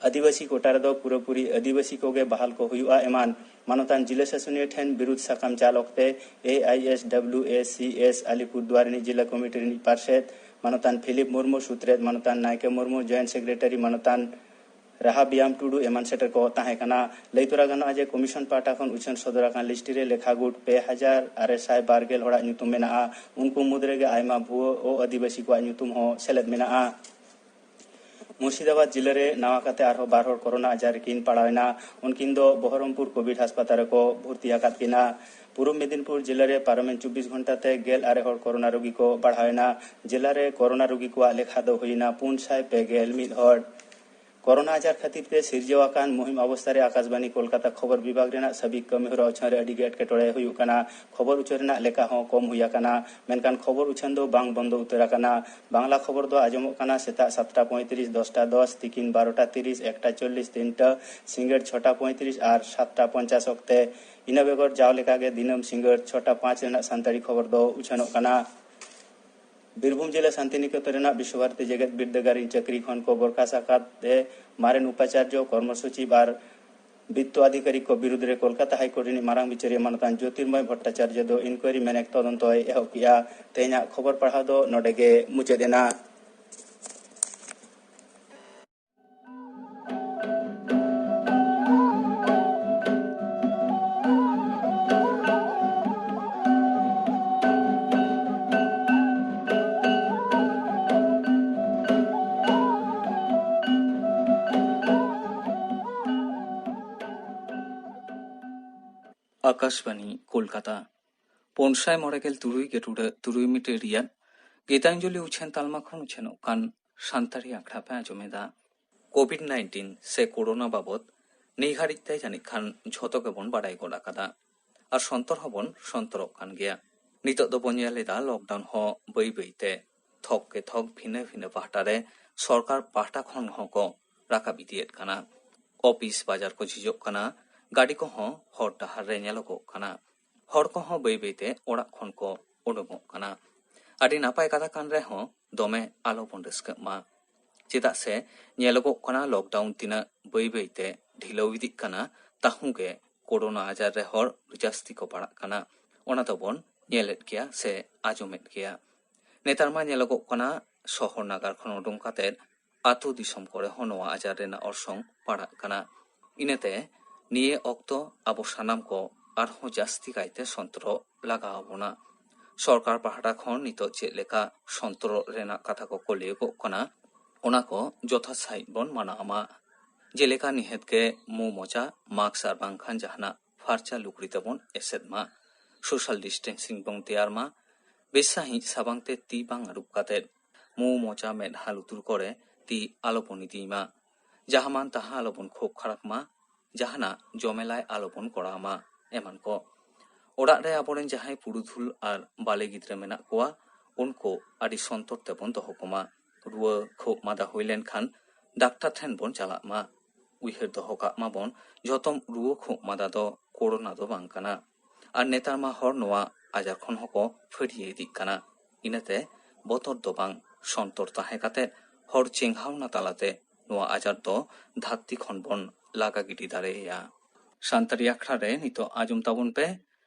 ᱟᱹᱫᱤᱵᱟᱹᱥᱤ ᱠᱳᱴᱟ ᱨᱮᱫᱚ ᱯᱩᱨᱟᱹᱯᱩᱨᱤ ᱟᱹᱫᱤᱵᱟᱹᱥᱤ ᱠᱚᱜᱮ ᱵᱟᱦᱟᱞ ᱠᱚ ᱦᱩᱭᱩᱜᱼᱟ ᱮᱢᱟᱱ᱾ ᱢᱟᱱᱚᱛᱟᱱ ᱡᱤᱞᱟᱹ ᱥᱟᱥᱚᱱᱤᱭᱟᱹ ᱴᱷᱮᱱ ᱵᱤᱨᱩᱫᱷ ᱥᱟᱠᱟᱢ ᱪᱟᱞ ᱚᱠᱛᱮ A I S W A C S Alipurduar ᱨᱤᱱᱤᱡ ᱡᱤᱞᱟᱹ ᱠᱚᱢᱤᱴᱤ ᱨᱤᱱᱤᱡ ᱯᱟᱨᱥᱮᱛ ᱢᱟᱱᱚᱛᱟᱱ ᱯᱷᱤᱞᱤᱯ ᱢᱩᱨᱢᱩ, ᱥᱩᱛᱨᱮᱛ ᱢᱟᱱᱚᱛᱟᱱ ᱱᱟᱭᱠᱮ ᱢᱩᱨᱢᱩ, ᱡᱚᱭᱮᱱᱴ ᱥᱮᱠᱨᱮᱴᱟᱨᱤ ᱢᱟᱱᱚᱛᱟᱱ ᱨᱟᱦᱟ ᱵᱤᱭᱟᱢ ᱴᱩᱰᱩ ᱮᱢᱟᱱ ᱥᱮᱴᱮᱨ ᱠᱚ ᱛᱟᱦᱮᱸ ᱠᱟᱱᱟ᱾ ᱞᱟᱹᱭ ᱛᱚᱨᱟ ᱜᱟᱱᱚᱜᱼᱟ ᱡᱮ ᱠᱚᱢᱤᱥᱚᱱ ᱯᱟᱦᱴᱟ ᱠᱷᱚᱱ ᱩᱪᱷᱟᱹᱱ ᱥᱚᱫᱚᱨ ᱟᱠᱟᱱ ᱞᱤᱥᱴ ᱨᱮ ᱞᱮᱠᱷᱟ ᱜᱩᱴ ᱯᱮ ᱦᱟᱡᱟᱨ ᱟᱨᱮ ᱥᱟᱭ ᱵᱟᱨ ᱜᱮᱞ ᱦᱚᱲᱟᱜ ᱧᱩᱛᱩᱢ ᱢᱮᱱᱟᱜᱼᱟ᱾ ᱩᱱᱠᱩ ᱢᱩᱫᱽ ᱨᱮᱜᱮ ᱟᱭᱢᱟ ᱵᱷᱩᱣᱟᱹ ᱚ ᱟᱹᱫᱤᱵᱟᱹᱥᱤ ᱠᱚᱣᱟᱜ ᱧᱩᱛᱩᱢ ᱦᱚᱸ ᱥᱮᱞᱮᱫ ᱢᱮᱱᱟᱜᱼᱟ᱾ ᱢᱩᱨᱥᱤᱫᱟᱵᱟᱫᱽ ᱡᱤᱞᱟᱹ ᱨᱮ ᱱᱟᱣᱟ ᱠᱟᱛᱮ ᱟᱨᱦᱚᱸ ᱵᱟᱨ ᱦᱚᱲ ᱠᱳᱨᱳᱱᱟ ᱟᱡᱟᱨ ᱨᱮᱠᱤᱱ ᱯᱟᱲᱟᱣ ᱮᱱᱟ᱾ ᱩᱱᱠᱤᱱ ᱫᱚ ᱵᱚᱦᱚᱨᱚᱢᱯᱩᱨ ᱠᱳᱵᱷᱤᱰ ᱦᱟᱥᱯᱟᱛᱟᱞ ᱨᱮᱠᱚ ᱵᱷᱚᱨᱛᱤ ᱟᱠᱟᱫ ᱠᱤᱱᱟ᱾ ᱯᱩᱨᱩᱵ ᱢᱮᱫᱤᱱᱯᱩᱨ ᱡᱤᱞᱟᱹ ᱨᱮ ᱯᱟᱨᱚᱢᱮᱱ ᱪᱚᱵᱵᱤᱥ ᱜᱷᱚᱱᱴᱟ ᱛᱮ ᱜᱮᱞ ᱟᱨᱮ ᱦᱚᱲ ᱠᱳᱨᱳᱱᱟ ᱨᱳᱜᱤ ᱠᱚ ᱵᱟᱲᱦᱟᱣ ᱮᱱᱟ᱾ ᱡᱤᱞᱟ ᱨᱮ ᱠᱳᱨᱳᱱᱟ ᱨᱳᱜᱤ ᱠᱚᱣᱟᱜ ᱞᱮᱠᱷᱟ ᱫᱚ ᱦᱩᱭ ᱮᱱᱟ ᱯᱩᱱ ᱥᱟᱭ ᱯᱮ ᱜᱮᱞ ᱢᱤᱫ ᱦᱚᱲ᱾ ᱠᱳᱨᱳᱱᱟ ᱟᱡᱟᱨ ᱠᱷᱟᱹᱛᱤᱨ ᱛᱮ ᱥᱤᱨᱡᱟᱹᱣ ᱟᱠᱟᱱ ᱢᱩᱦᱤᱢ ᱚᱵᱚᱥᱛᱟ ᱨᱮ ᱟᱠᱟᱥᱵᱟᱱᱤ ᱠᱳᱞᱠᱟᱛᱟ ᱠᱷᱚᱵᱚᱨ ᱵᱤᱵᱷᱟᱜᱽ ᱨᱮᱱᱟᱜ ᱥᱟᱹᱵᱤᱠ ᱠᱟᱹᱢᱤᱦᱚᱨᱟ ᱩᱪᱷᱟᱹᱱ ᱨᱮ ᱟᱹᱰᱤ ᱜᱮ ᱮᱴᱠᱮᱴᱚᱬᱮ ᱦᱩᱭᱩᱜ ᱠᱟᱱᱟ᱾ ᱠᱷᱚᱵᱚᱨ ᱩᱪᱷᱟᱹᱱ ᱨᱮᱱᱟᱜ ᱞᱮᱠᱷᱟ ᱦᱚᱸ ᱠᱚᱢ ᱦᱩᱭ ᱟᱠᱟᱱᱟ, ᱢᱮᱱᱠᱷᱟᱱ ᱠᱷᱚᱵᱚᱨ ᱩᱪᱷᱟᱹᱱ ᱫᱚ ᱵᱟᱝ ᱵᱚᱱᱫᱚ ᱩᱛᱟᱹᱨ ᱟᱠᱟᱱᱟ᱾ ᱵᱟᱝᱞᱟ ᱠᱷᱚᱵᱚᱨ ᱫᱚ ᱟᱸᱡᱚᱢᱚᱜ ᱠᱟᱱᱟ ᱥᱮᱛᱟᱜ ᱥᱟᱛᱴᱟ ᱯᱚᱸᱭᱛᱨᱤᱥ, ᱫᱚᱥᱴᱟ ᱫᱚᱥ, ᱛᱤᱠᱤᱱ ᱵᱟᱨᱚᱴᱟ ᱛᱤᱨᱤᱥ, ᱮᱠᱴᱟ ᱪᱚᱞᱞᱤᱥ, ᱛᱤᱱᱴᱟ, ᱥᱤᱸᱜᱟᱹᱲ ᱪᱷᱚᱴᱟ ᱯᱚᱸᱭᱛᱨᱤᱥ ᱟᱨ ᱥᱟᱛᱴᱟ ᱯᱚᱧᱪᱟᱥ ᱚᱠᱛᱮ᱾ ᱤᱱᱟᱹ ᱵᱮᱜᱚᱨ ᱡᱟᱣ ᱞᱮᱠᱟᱜᱮ ᱫᱤᱱᱟᱹᱢ ᱥᱤᱸᱜᱟᱹᱲ ᱪᱷᱚᱴᱟ ᱯᱟᱸᱪ ᱨᱮᱱᱟᱜ ᱥᱟᱱᱛᱟᱲᱤ ᱠᱷᱚᱵᱚᱨ ᱫᱚ ᱩᱪᱷᱟᱹᱱᱚᱜ ᱠᱟᱱᱟ᱾ ᱵᱤᱨᱵᱷᱩᱢ ᱡᱮᱞᱟ ᱥᱟᱱᱛᱤᱱᱤᱠᱮᱛᱚᱱ ᱨᱮᱱᱟᱜ ᱵᱤᱥᱥᱚᱵᱷᱟᱨᱚᱛᱤ ᱡᱮᱜᱮᱛ ᱵᱤᱨᱫᱟᱹᱜᱟᱲ ᱨᱤᱱ ᱪᱟᱹᱠᱨᱤ ᱠᱷᱚᱱ ᱠᱚ ᱵᱚᱨᱠᱷᱟᱥ ᱟᱠᱟᱫ ᱛᱮ ᱢᱟᱨᱮᱱ ᱩᱯᱟᱪᱟᱨᱡᱚ, ᱠᱚᱨᱢᱚ ᱥᱚᱪᱤᱵ ᱟᱨ ᱵᱤᱛᱛᱚ ᱟᱫᱷᱤᱠᱟᱨᱤᱠ ᱠᱚ ᱵᱤᱨᱩᱫᱽ ᱨᱮ ᱠᱳᱞᱠᱟᱛᱟ ᱦᱟᱭᱠᱳᱨᱴ ᱨᱤᱱᱤᱡ ᱢᱟᱨᱟᱝ ᱵᱤᱪᱟᱹᱨᱤᱭᱟᱹ ᱢᱟᱱᱚᱛᱟᱱ ᱡᱳᱛᱤᱨᱢᱚᱭ ᱵᱷᱚᱴᱴᱟᱪᱟᱨᱡᱚ ᱫᱚ ᱤᱱᱠᱣᱟᱭᱨᱤ ᱢᱮᱱᱮᱠ ᱛᱚᱫᱚᱱᱛᱚᱭ ᱮᱦᱚᱵ ᱠᱮᱫᱼᱟ᱾ ᱛᱮᱦᱮᱧᱟᱜ ᱠᱷᱚᱵᱚᱨ ᱯᱟᱲᱦᱟᱣ ᱫᱚ ᱱᱚᱰᱮ ᱜᱮ ᱢᱩᱪᱟᱹᱫ ᱮᱱᱟ᱾ ᱟᱠᱟᱥᱵᱟᱱᱤ, ᱠᱳᱞᱠᱟᱛᱟ᱾ ᱯᱩᱱ ᱥᱟᱭ ᱢᱚᱬᱮ ᱜᱮᱞ ᱛᱩᱨᱩᱭ ᱜᱮᱴᱩᱰᱟᱹᱜ ᱛᱩᱨᱩᱭ ᱢᱤᱴᱟᱨ ᱨᱮᱭᱟᱜ ᱜᱤᱛᱟᱧᱡᱚᱞᱤ ᱩᱪᱷᱟᱹᱱ ᱛᱟᱞᱢᱟ ᱠᱷᱚᱱ ᱩᱪᱷᱟᱹᱱᱚᱜ ᱠᱟᱱ ᱥᱟᱱᱛᱟᱲᱤ ᱟᱠᱷᱲᱟ ᱯᱮ ᱟᱸᱡᱚᱢᱮᱫᱟ᱾ ᱠᱳᱵᱷᱤᱰ ᱱᱟᱭᱤᱱᱴᱤᱱ ᱥᱮ ᱠᱳᱨᱳᱱᱟ ᱵᱟᱵᱚᱛ ᱱᱤᱭᱟᱹ ᱜᱷᱟᱹᱲᱤᱡ ᱛᱮ ᱡᱟᱹᱱᱤᱡ ᱠᱷᱟᱱ ᱡᱷᱚᱛᱚ ᱜᱮᱵᱚᱱ ᱵᱟᱰᱟᱭ ᱜᱚᱫ ᱟᱠᱟᱫᱟ᱾ ᱟᱨ ᱥᱚᱱᱛᱚᱨ ᱦᱚᱸᱵᱚᱱ ᱥᱚᱱᱛᱚᱨᱚᱜ ᱠᱟᱱ ᱜᱮᱭᱟ᱾ ᱱᱤᱛᱚᱜ ᱫᱚᱵᱚᱱ ᱧᱮᱞ ᱮᱫᱟ ᱞᱚᱠᱰᱟᱣᱱ ᱦᱚᱸ ᱵᱟᱹᱭ ᱵᱟᱹᱭ ᱛᱮ ᱛᱷᱚᱠ ᱠᱮ ᱛᱷᱚᱠ ᱵᱷᱤᱱᱟᱹ ᱵᱷᱤᱱᱟᱹ ᱯᱟᱦᱴᱟ ᱨᱮ ᱥᱚᱨᱠᱟᱨ ᱯᱟᱦᱴᱟ ᱠᱷᱚᱱ ᱦᱚᱸᱠᱚ ᱨᱟᱠᱟᱵ ᱤᱫᱤᱭᱮᱫ ᱠᱟᱱᱟ᱾ ᱚᱯᱷᱤᱥ ᱵᱟᱡᱟᱨ ᱠᱚ ᱡᱷᱤᱡᱚᱜ ᱠᱟᱱᱟ, ᱜᱟᱹᱰᱤ ᱠᱚᱦᱚᱸ ᱦᱚᱨ ᱰᱟᱦᱟᱨ ᱨᱮ ᱧᱮᱞᱚᱜᱚᱜ ᱠᱟᱱᱟ᱾ ᱦᱚᱲ ᱠᱚᱦᱚᱸ ᱵᱟᱹᱭ ᱵᱟᱹᱭ ᱛᱮ ᱚᱲᱟᱜ ᱠᱷᱚᱱ ᱠᱚ ᱩᱰᱩᱝᱚᱜ ᱠᱟᱱᱟ᱾ ᱟᱹᱰᱤ ᱱᱟᱯᱟᱭ ᱠᱟᱛᱷᱟ ᱠᱟᱱ ᱨᱮᱦᱚᱸ ᱫᱚᱢᱮ ᱟᱞᱚ ᱵᱚᱱ ᱨᱟᱹᱥᱠᱟᱹᱜ ᱢᱟ᱾ ᱪᱮᱫᱟᱜ ᱥᱮ ᱧᱮᱞᱚᱜᱚᱜ ᱠᱟᱱᱟ ᱞᱚᱠᱰᱟᱣᱱ ᱛᱤᱱᱟᱹᱜ ᱵᱟᱹᱭ ᱵᱟᱹᱭ ᱛᱮ ᱰᱷᱤᱞᱟᱹᱣ ᱤᱫᱤᱜ ᱠᱟᱱᱟ, ᱛᱟᱦᱩᱸ ᱜᱮ ᱠᱳᱨᱳᱱᱟ ᱟᱡᱟᱨ ᱨᱮ ᱦᱚᱲ ᱡᱟᱹᱥᱛᱤ ᱠᱚ ᱯᱟᱲᱟᱜ ᱠᱟᱱᱟ᱾ ᱚᱱᱟ ᱫᱚᱵᱚᱱ ᱧᱮᱞᱮᱫ ᱜᱮᱭᱟ ᱥᱮ ᱟᱸᱡᱚᱢᱮᱫ ᱜᱮᱭᱟ᱾ ᱱᱮᱛᱟᱨ ᱢᱟ ᱧᱮᱞᱚᱜᱚᱜ ᱠᱟᱱᱟ ᱥᱚᱦᱚᱨ ᱱᱟᱜᱟᱨ ᱠᱷᱚᱱ ᱩᱰᱩᱝ ᱠᱟᱛᱮ ᱟᱹᱛᱩ ᱫᱤᱥᱚᱢ ᱠᱚᱨᱮ ᱦᱚᱸ ᱱᱚᱣᱟ ᱟᱡᱟᱨ ᱨᱮᱱᱟᱜ ᱚᱨᱥᱚᱝ ᱯᱟᱲᱟᱜ ᱠᱟᱱᱟ᱾ ᱤᱱᱟᱹᱛᱮ ᱱᱤᱭᱟᱹ ᱚᱠᱛᱚ ᱟᱵᱚ ᱥᱟᱱᱟᱢ ᱠᱚ ᱟᱨᱦᱚᱸ ᱡᱟᱹᱥᱛᱤ ᱠᱟᱭᱛᱮ ᱥᱚᱱᱛᱚᱨᱚᱜ ᱞᱟᱜᱟᱣ ᱟᱵᱚᱱᱟ᱾ ᱥᱚᱨᱠᱟᱨ ᱯᱟᱦᱴᱟ ᱠᱷᱚᱱ ᱱᱤᱛᱚᱜ ᱪᱮᱫ ᱞᱮᱠᱟ ᱥᱚᱱᱛᱚᱨᱚᱜ ᱨᱮᱱᱟᱜ ᱠᱟᱛᱷᱟ ᱠᱚᱠᱚ ᱞᱟᱹᱭᱚᱜᱚᱜ ᱠᱟᱱᱟ, ᱚᱱᱟ ᱠᱚ ᱡᱚᱛᱷᱟᱛ ᱥᱟᱺᱦᱤᱡ ᱵᱚᱱ ᱢᱟᱱᱟᱣ ᱢᱟ᱾ ᱡᱮᱞᱮᱠᱟ ᱱᱤᱦᱟᱹᱛ ᱜᱮ ᱢᱩ ᱢᱚᱪᱟ, ᱢᱟᱥᱠ ᱟᱨ ᱵᱟᱝᱠᱷᱟᱱ ᱡᱟᱦᱟᱱᱟᱜ ᱯᱷᱟᱨᱪᱟ ᱞᱩᱜᱽᱲᱤ ᱛᱮᱵᱚᱱ ᱮᱥᱮᱫ ᱢᱟ᱾ ᱥᱳᱥᱟᱞ ᱰᱤᱥᱴᱮᱱᱥᱤᱝ ᱵᱚᱱ ᱛᱮᱭᱟᱨ ᱢᱟ᱾ ᱵᱮᱥ ᱥᱟᱺᱦᱤᱡ ᱥᱟᱵᱟᱝ ᱛᱮ ᱛᱤ ᱵᱟᱝ ᱟᱹᱨᱩᱵ ᱠᱟᱛᱮ ᱢᱩ ᱢᱚᱪᱟ ᱢᱮᱫᱦᱟ ᱞᱩᱛᱩᱨ ᱠᱚᱨᱮ ᱛᱤ ᱟᱞᱚᱵᱚᱱ ᱤᱫᱤᱭ ᱢᱟ᱾ ᱡᱟᱦᱟᱸ ᱢᱟᱱ ᱛᱟᱦᱟᱸ ᱟᱞᱚᱵᱚᱱ ᱠᱷᱳᱯ ᱠᱷᱟᱲᱟᱠ ᱢᱟ᱾ ᱡᱟᱦᱟᱱᱟᱜ ᱡᱚᱢᱮᱞᱟᱭ ᱟᱞᱚᱵᱚᱱ ᱠᱚᱨᱟᱣ ᱢᱟ, ᱮᱢᱟᱱ ᱠᱚ᱾ ᱚᱲᱟᱜ ᱨᱮ ᱟᱵᱚᱨᱮᱱ ᱡᱟᱦᱟᱸᱭ ᱯᱩᱨᱩᱫᱷᱩᱞ ᱟᱨ ᱵᱟᱞᱮ ᱜᱤᱫᱽᱨᱟᱹ ᱢᱮᱱᱟᱜ ᱠᱚᱣᱟ, ᱩᱱᱠᱩ ᱟᱹᱰᱤ ᱥᱚᱱᱛᱚᱨ ᱛᱮᱵᱚᱱ ᱫᱚᱦᱚ ᱠᱚᱢᱟ᱾ ᱨᱩᱣᱟᱹ ᱠᱷᱳᱜ ᱢᱟᱫᱟ ᱦᱩᱭ ᱞᱮᱱᱠᱷᱟᱱ ᱰᱟᱠᱛᱟᱨ ᱴᱷᱮᱱ ᱵᱚᱱ ᱪᱟᱞᱟᱜ ᱢᱟ᱾ ᱩᱭᱦᱟᱹᱨ ᱫᱚᱦᱚ ᱠᱟᱜ ᱢᱟᱵᱚᱱ, ᱡᱚᱛᱚᱢ ᱨᱩᱣᱟᱹ ᱠᱷᱳᱜ ᱢᱟᱫᱟ ᱫᱚ ᱠᱳᱨᱳᱱᱟ ᱫᱚ ᱵᱟᱝ ᱠᱟᱱᱟ᱾ ᱟᱨ ᱱᱮᱛᱟᱨ ᱢᱟ ᱦᱚᱲ ᱱᱚᱣᱟ ᱟᱡᱟᱨ ᱠᱷᱚᱱ ᱦᱚᱸᱠᱚ ᱯᱷᱟᱹᱨᱭᱟᱹ ᱤᱫᱤᱜ ᱠᱟᱱᱟ᱾ ᱤᱱᱟᱹᱛᱮ ᱵᱚᱛᱚᱨ ᱫᱚ ᱵᱟᱝ, ᱥᱚᱱᱛᱚᱨ ᱛᱟᱦᱮᱸ ᱠᱟᱛᱮ ᱦᱚᱲ ᱪᱮᱸᱜᱷᱟᱣᱱᱟ ᱛᱟᱞᱟᱛᱮ ᱱᱚᱣᱟ ᱟᱡᱟᱨ ᱫᱚ ᱫᱷᱟᱹᱨᱛᱤ ᱠᱷᱚᱱ ᱵᱚᱱ ᱞᱟᱜᱟ ᱜᱤᱰᱤ ᱫᱟᱲᱮᱭᱟᱭᱟ᱾ ᱥᱟᱱᱛᱟᱲᱤ ᱟᱠᱷᱲᱟ ᱨᱮ ᱱᱤᱛᱚᱜ ᱟᱸᱡᱚᱢ ᱛᱟᱵᱚᱱ ᱯᱮ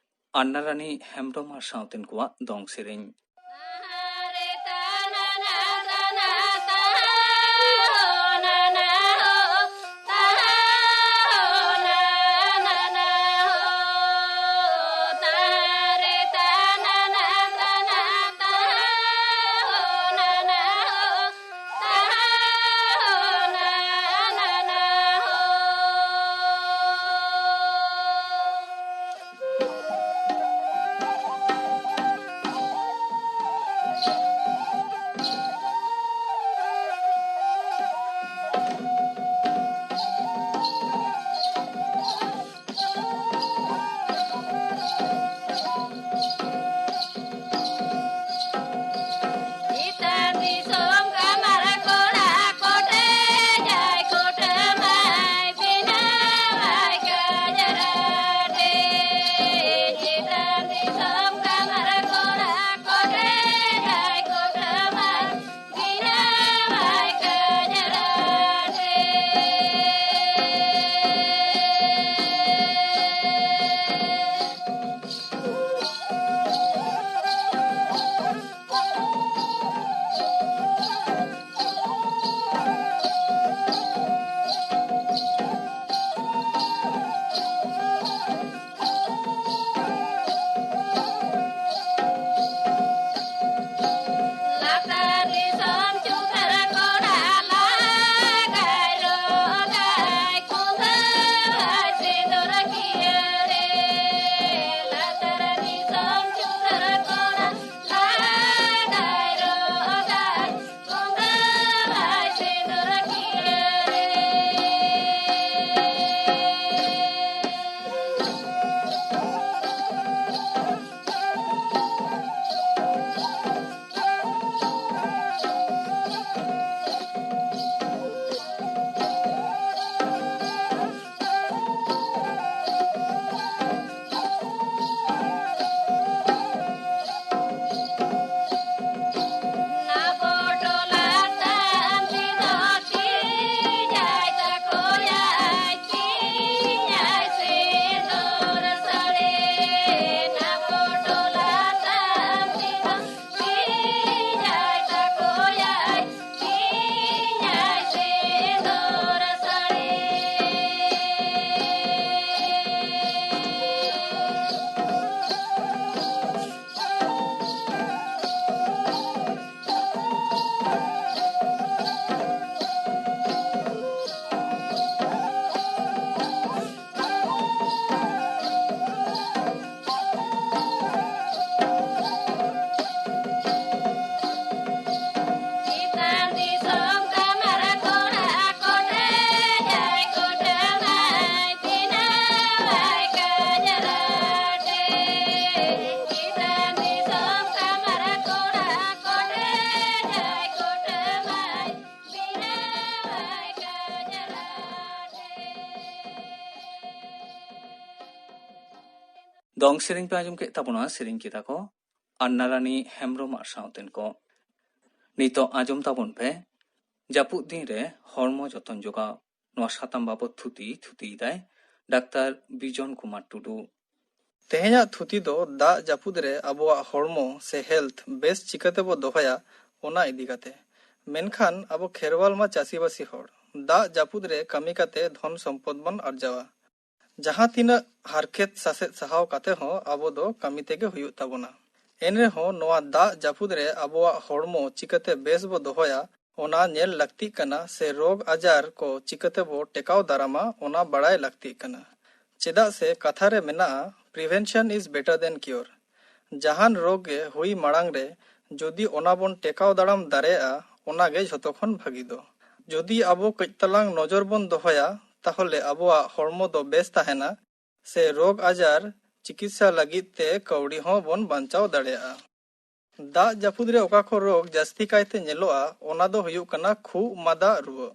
ᱟᱱᱱᱟᱨᱟᱱᱤ ᱦᱮᱢᱵᱽᱨᱚᱢ ᱟᱨ ᱥᱟᱶᱛᱮᱱ ᱠᱚᱣᱟᱜ ᱫᱚᱝ ᱥᱮᱨᱮᱧ᱾ ᱫᱚᱝ ᱥᱮᱨᱮᱧ ᱯᱮ ᱟᱸᱡᱚᱢ ᱠᱮᱫ ᱛᱟᱵᱚᱱᱟ, ᱥᱮᱨᱮᱧ ᱠᱮᱫᱟ ᱠᱚ ᱟᱱᱱᱟᱨᱟᱱᱤ ᱦᱮᱢᱵᱨᱚᱢ ᱟᱨ ᱥᱟᱶᱛᱮᱱ ᱠᱚ᱾ ᱱᱤᱛᱚᱜ ᱟᱸᱡᱚᱢ ᱛᱟᱵᱚᱱ ᱯᱮ ᱡᱟᱹᱯᱩᱫ ᱫᱤᱱ ᱨᱮ ᱦᱚᱲᱢᱚ ᱡᱚᱛᱚᱱ ᱡᱚᱜᱟᱣ᱾ ᱱᱚᱣᱟ ᱥᱟᱛᱟᱢ ᱵᱟᱵᱚᱛ ᱛᱷᱩᱛᱤ ᱛᱷᱩᱛᱤᱭᱮᱫᱟᱭ ᱰᱟᱠᱛᱟᱨ ᱵᱤᱡᱚᱱ ᱠᱩᱢᱟᱨ ᱴᱩᱰᱩ᱾ ᱛᱮᱦᱮᱧᱟᱜ ᱛᱷᱩᱛᱤ ᱫᱚ ᱫᱟᱜ ᱡᱟᱹᱯᱩᱫ ᱨᱮ ᱟᱵᱚᱣᱟᱜ ᱦᱚᱲᱢᱚ ᱥᱮ health ᱵᱮᱥ ᱪᱤᱠᱟᱹ ᱛᱮᱵᱚ ᱫᱚᱦᱚᱭᱟ, ᱚᱱᱟ ᱤᱫᱤ ᱠᱟᱛᱮ᱾ ᱢᱮᱱᱠᱷᱟᱱ ᱟᱵᱚ ᱠᱷᱮᱨᱣᱟᱞ ᱢᱟ ᱪᱟᱹᱥᱤᱵᱟᱹᱥᱤ ᱦᱚᱲ, ᱫᱟᱜ ᱡᱟᱹᱯᱩᱫ ᱨᱮ ᱠᱟᱹᱢᱤ ᱠᱟᱛᱮ ᱫᱷᱚᱱ ᱥᱚᱢᱯᱚᱫ ᱵᱚᱱ ᱟᱨᱡᱟᱣᱟ᱾ ᱡᱟᱦᱟᱸ ᱛᱤᱱᱟᱹᱜ ᱦᱟᱨᱠᱮᱛ ᱥᱟᱥᱮᱛ ᱥᱟᱦᱟᱣ ᱠᱟᱛᱮ ᱦᱚᱸ ᱟᱵᱚ ᱫᱚ ᱠᱟᱹᱢᱤ ᱛᱮᱜᱮ ᱦᱩᱭᱩᱜ ᱛᱟᱵᱚᱱᱟ᱾ ᱮᱱᱨᱮᱦᱚᱸ ᱱᱚᱣᱟ ᱫᱟᱜ ᱡᱟᱹᱯᱩᱫ ᱨᱮ ᱟᱵᱚᱣᱟᱜ ᱦᱚᱲᱢᱚ ᱪᱤᱠᱟᱹᱛᱮ ᱵᱮᱥ ᱵᱚ ᱫᱚᱦᱚᱭᱟ, ᱚᱱᱟ ᱧᱮᱞ ᱞᱟᱹᱠᱛᱤᱜ ᱠᱟᱱᱟ, ᱥᱮ ᱨᱳᱜᱽ ᱟᱡᱟᱨ ᱠᱚ ᱪᱤᱠᱟᱹᱛᱮ ᱵᱚ ᱴᱮᱠᱟᱣ ᱫᱟᱨᱟᱢᱟ, ᱚᱱᱟ ᱵᱟᱲᱟᱭ ᱞᱟᱹᱠᱛᱤᱜ ᱠᱟᱱᱟ᱾ ᱪᱮᱫᱟᱜ ᱥᱮ ᱠᱟᱛᱷᱟ ᱨᱮ ᱢᱮᱱᱟᱜᱼᱟ, "Prevention is better than cure᱾" ᱡᱟᱦᱟᱱ ᱨᱳᱜᱽ ᱜᱮ ᱦᱩᱭ ᱢᱟᱲᱟᱝ ᱨᱮ ᱡᱩᱫᱤ ᱚᱱᱟ ᱵᱚᱱ ᱴᱮᱠᱟᱣ ᱫᱟᱨᱟᱢ ᱫᱟᱲᱮᱭᱟᱜᱼᱟ, ᱚᱱᱟ ᱜᱮ ᱡᱷᱚᱛᱚ ᱠᱷᱚᱱ ᱵᱷᱟᱹᱜᱤ ᱫᱚ᱾ ᱡᱩᱫᱤ ᱟᱵᱚ ᱠᱟᱹᱡ ᱛᱟᱞᱟᱝ ᱱᱚᱡᱚᱨ ᱵᱚᱱ ᱫᱚᱦᱚᱭᱟ, ᱛᱟᱦᱚᱞᱮ ᱟᱵᱚᱣᱟᱜ ᱦᱚᱲᱢᱚ ᱫᱚ ᱵᱮᱥ ᱛᱟᱦᱮᱱᱟ, ᱥᱮ ᱨᱳᱜᱽ ᱟᱡᱟᱨ ᱪᱤᱠᱤᱛᱥᱟ ᱞᱟᱹᱜᱤᱫ ᱛᱮ ᱠᱟᱹᱣᱰᱤ ᱦᱚᱸ ᱵᱚᱱ ᱵᱟᱧᱪᱟᱣ ᱫᱟᱲᱮᱭᱟᱜᱼᱟ᱾ ᱫᱟᱜ ᱡᱟᱹᱯᱩᱫ ᱨᱮ ᱚᱠᱟ ᱠᱚ ᱨᱳᱜᱽ ᱡᱟᱹᱥᱛᱤ ᱠᱟᱭᱛᱮ ᱧᱮᱞᱚᱜᱼᱟ, ᱚᱱᱟ ᱫᱚ ᱦᱩᱭᱩᱜ ᱠᱟᱱᱟ ᱠᱷᱩᱜ ᱢᱟᱫᱟ ᱨᱩᱣᱟᱹ᱾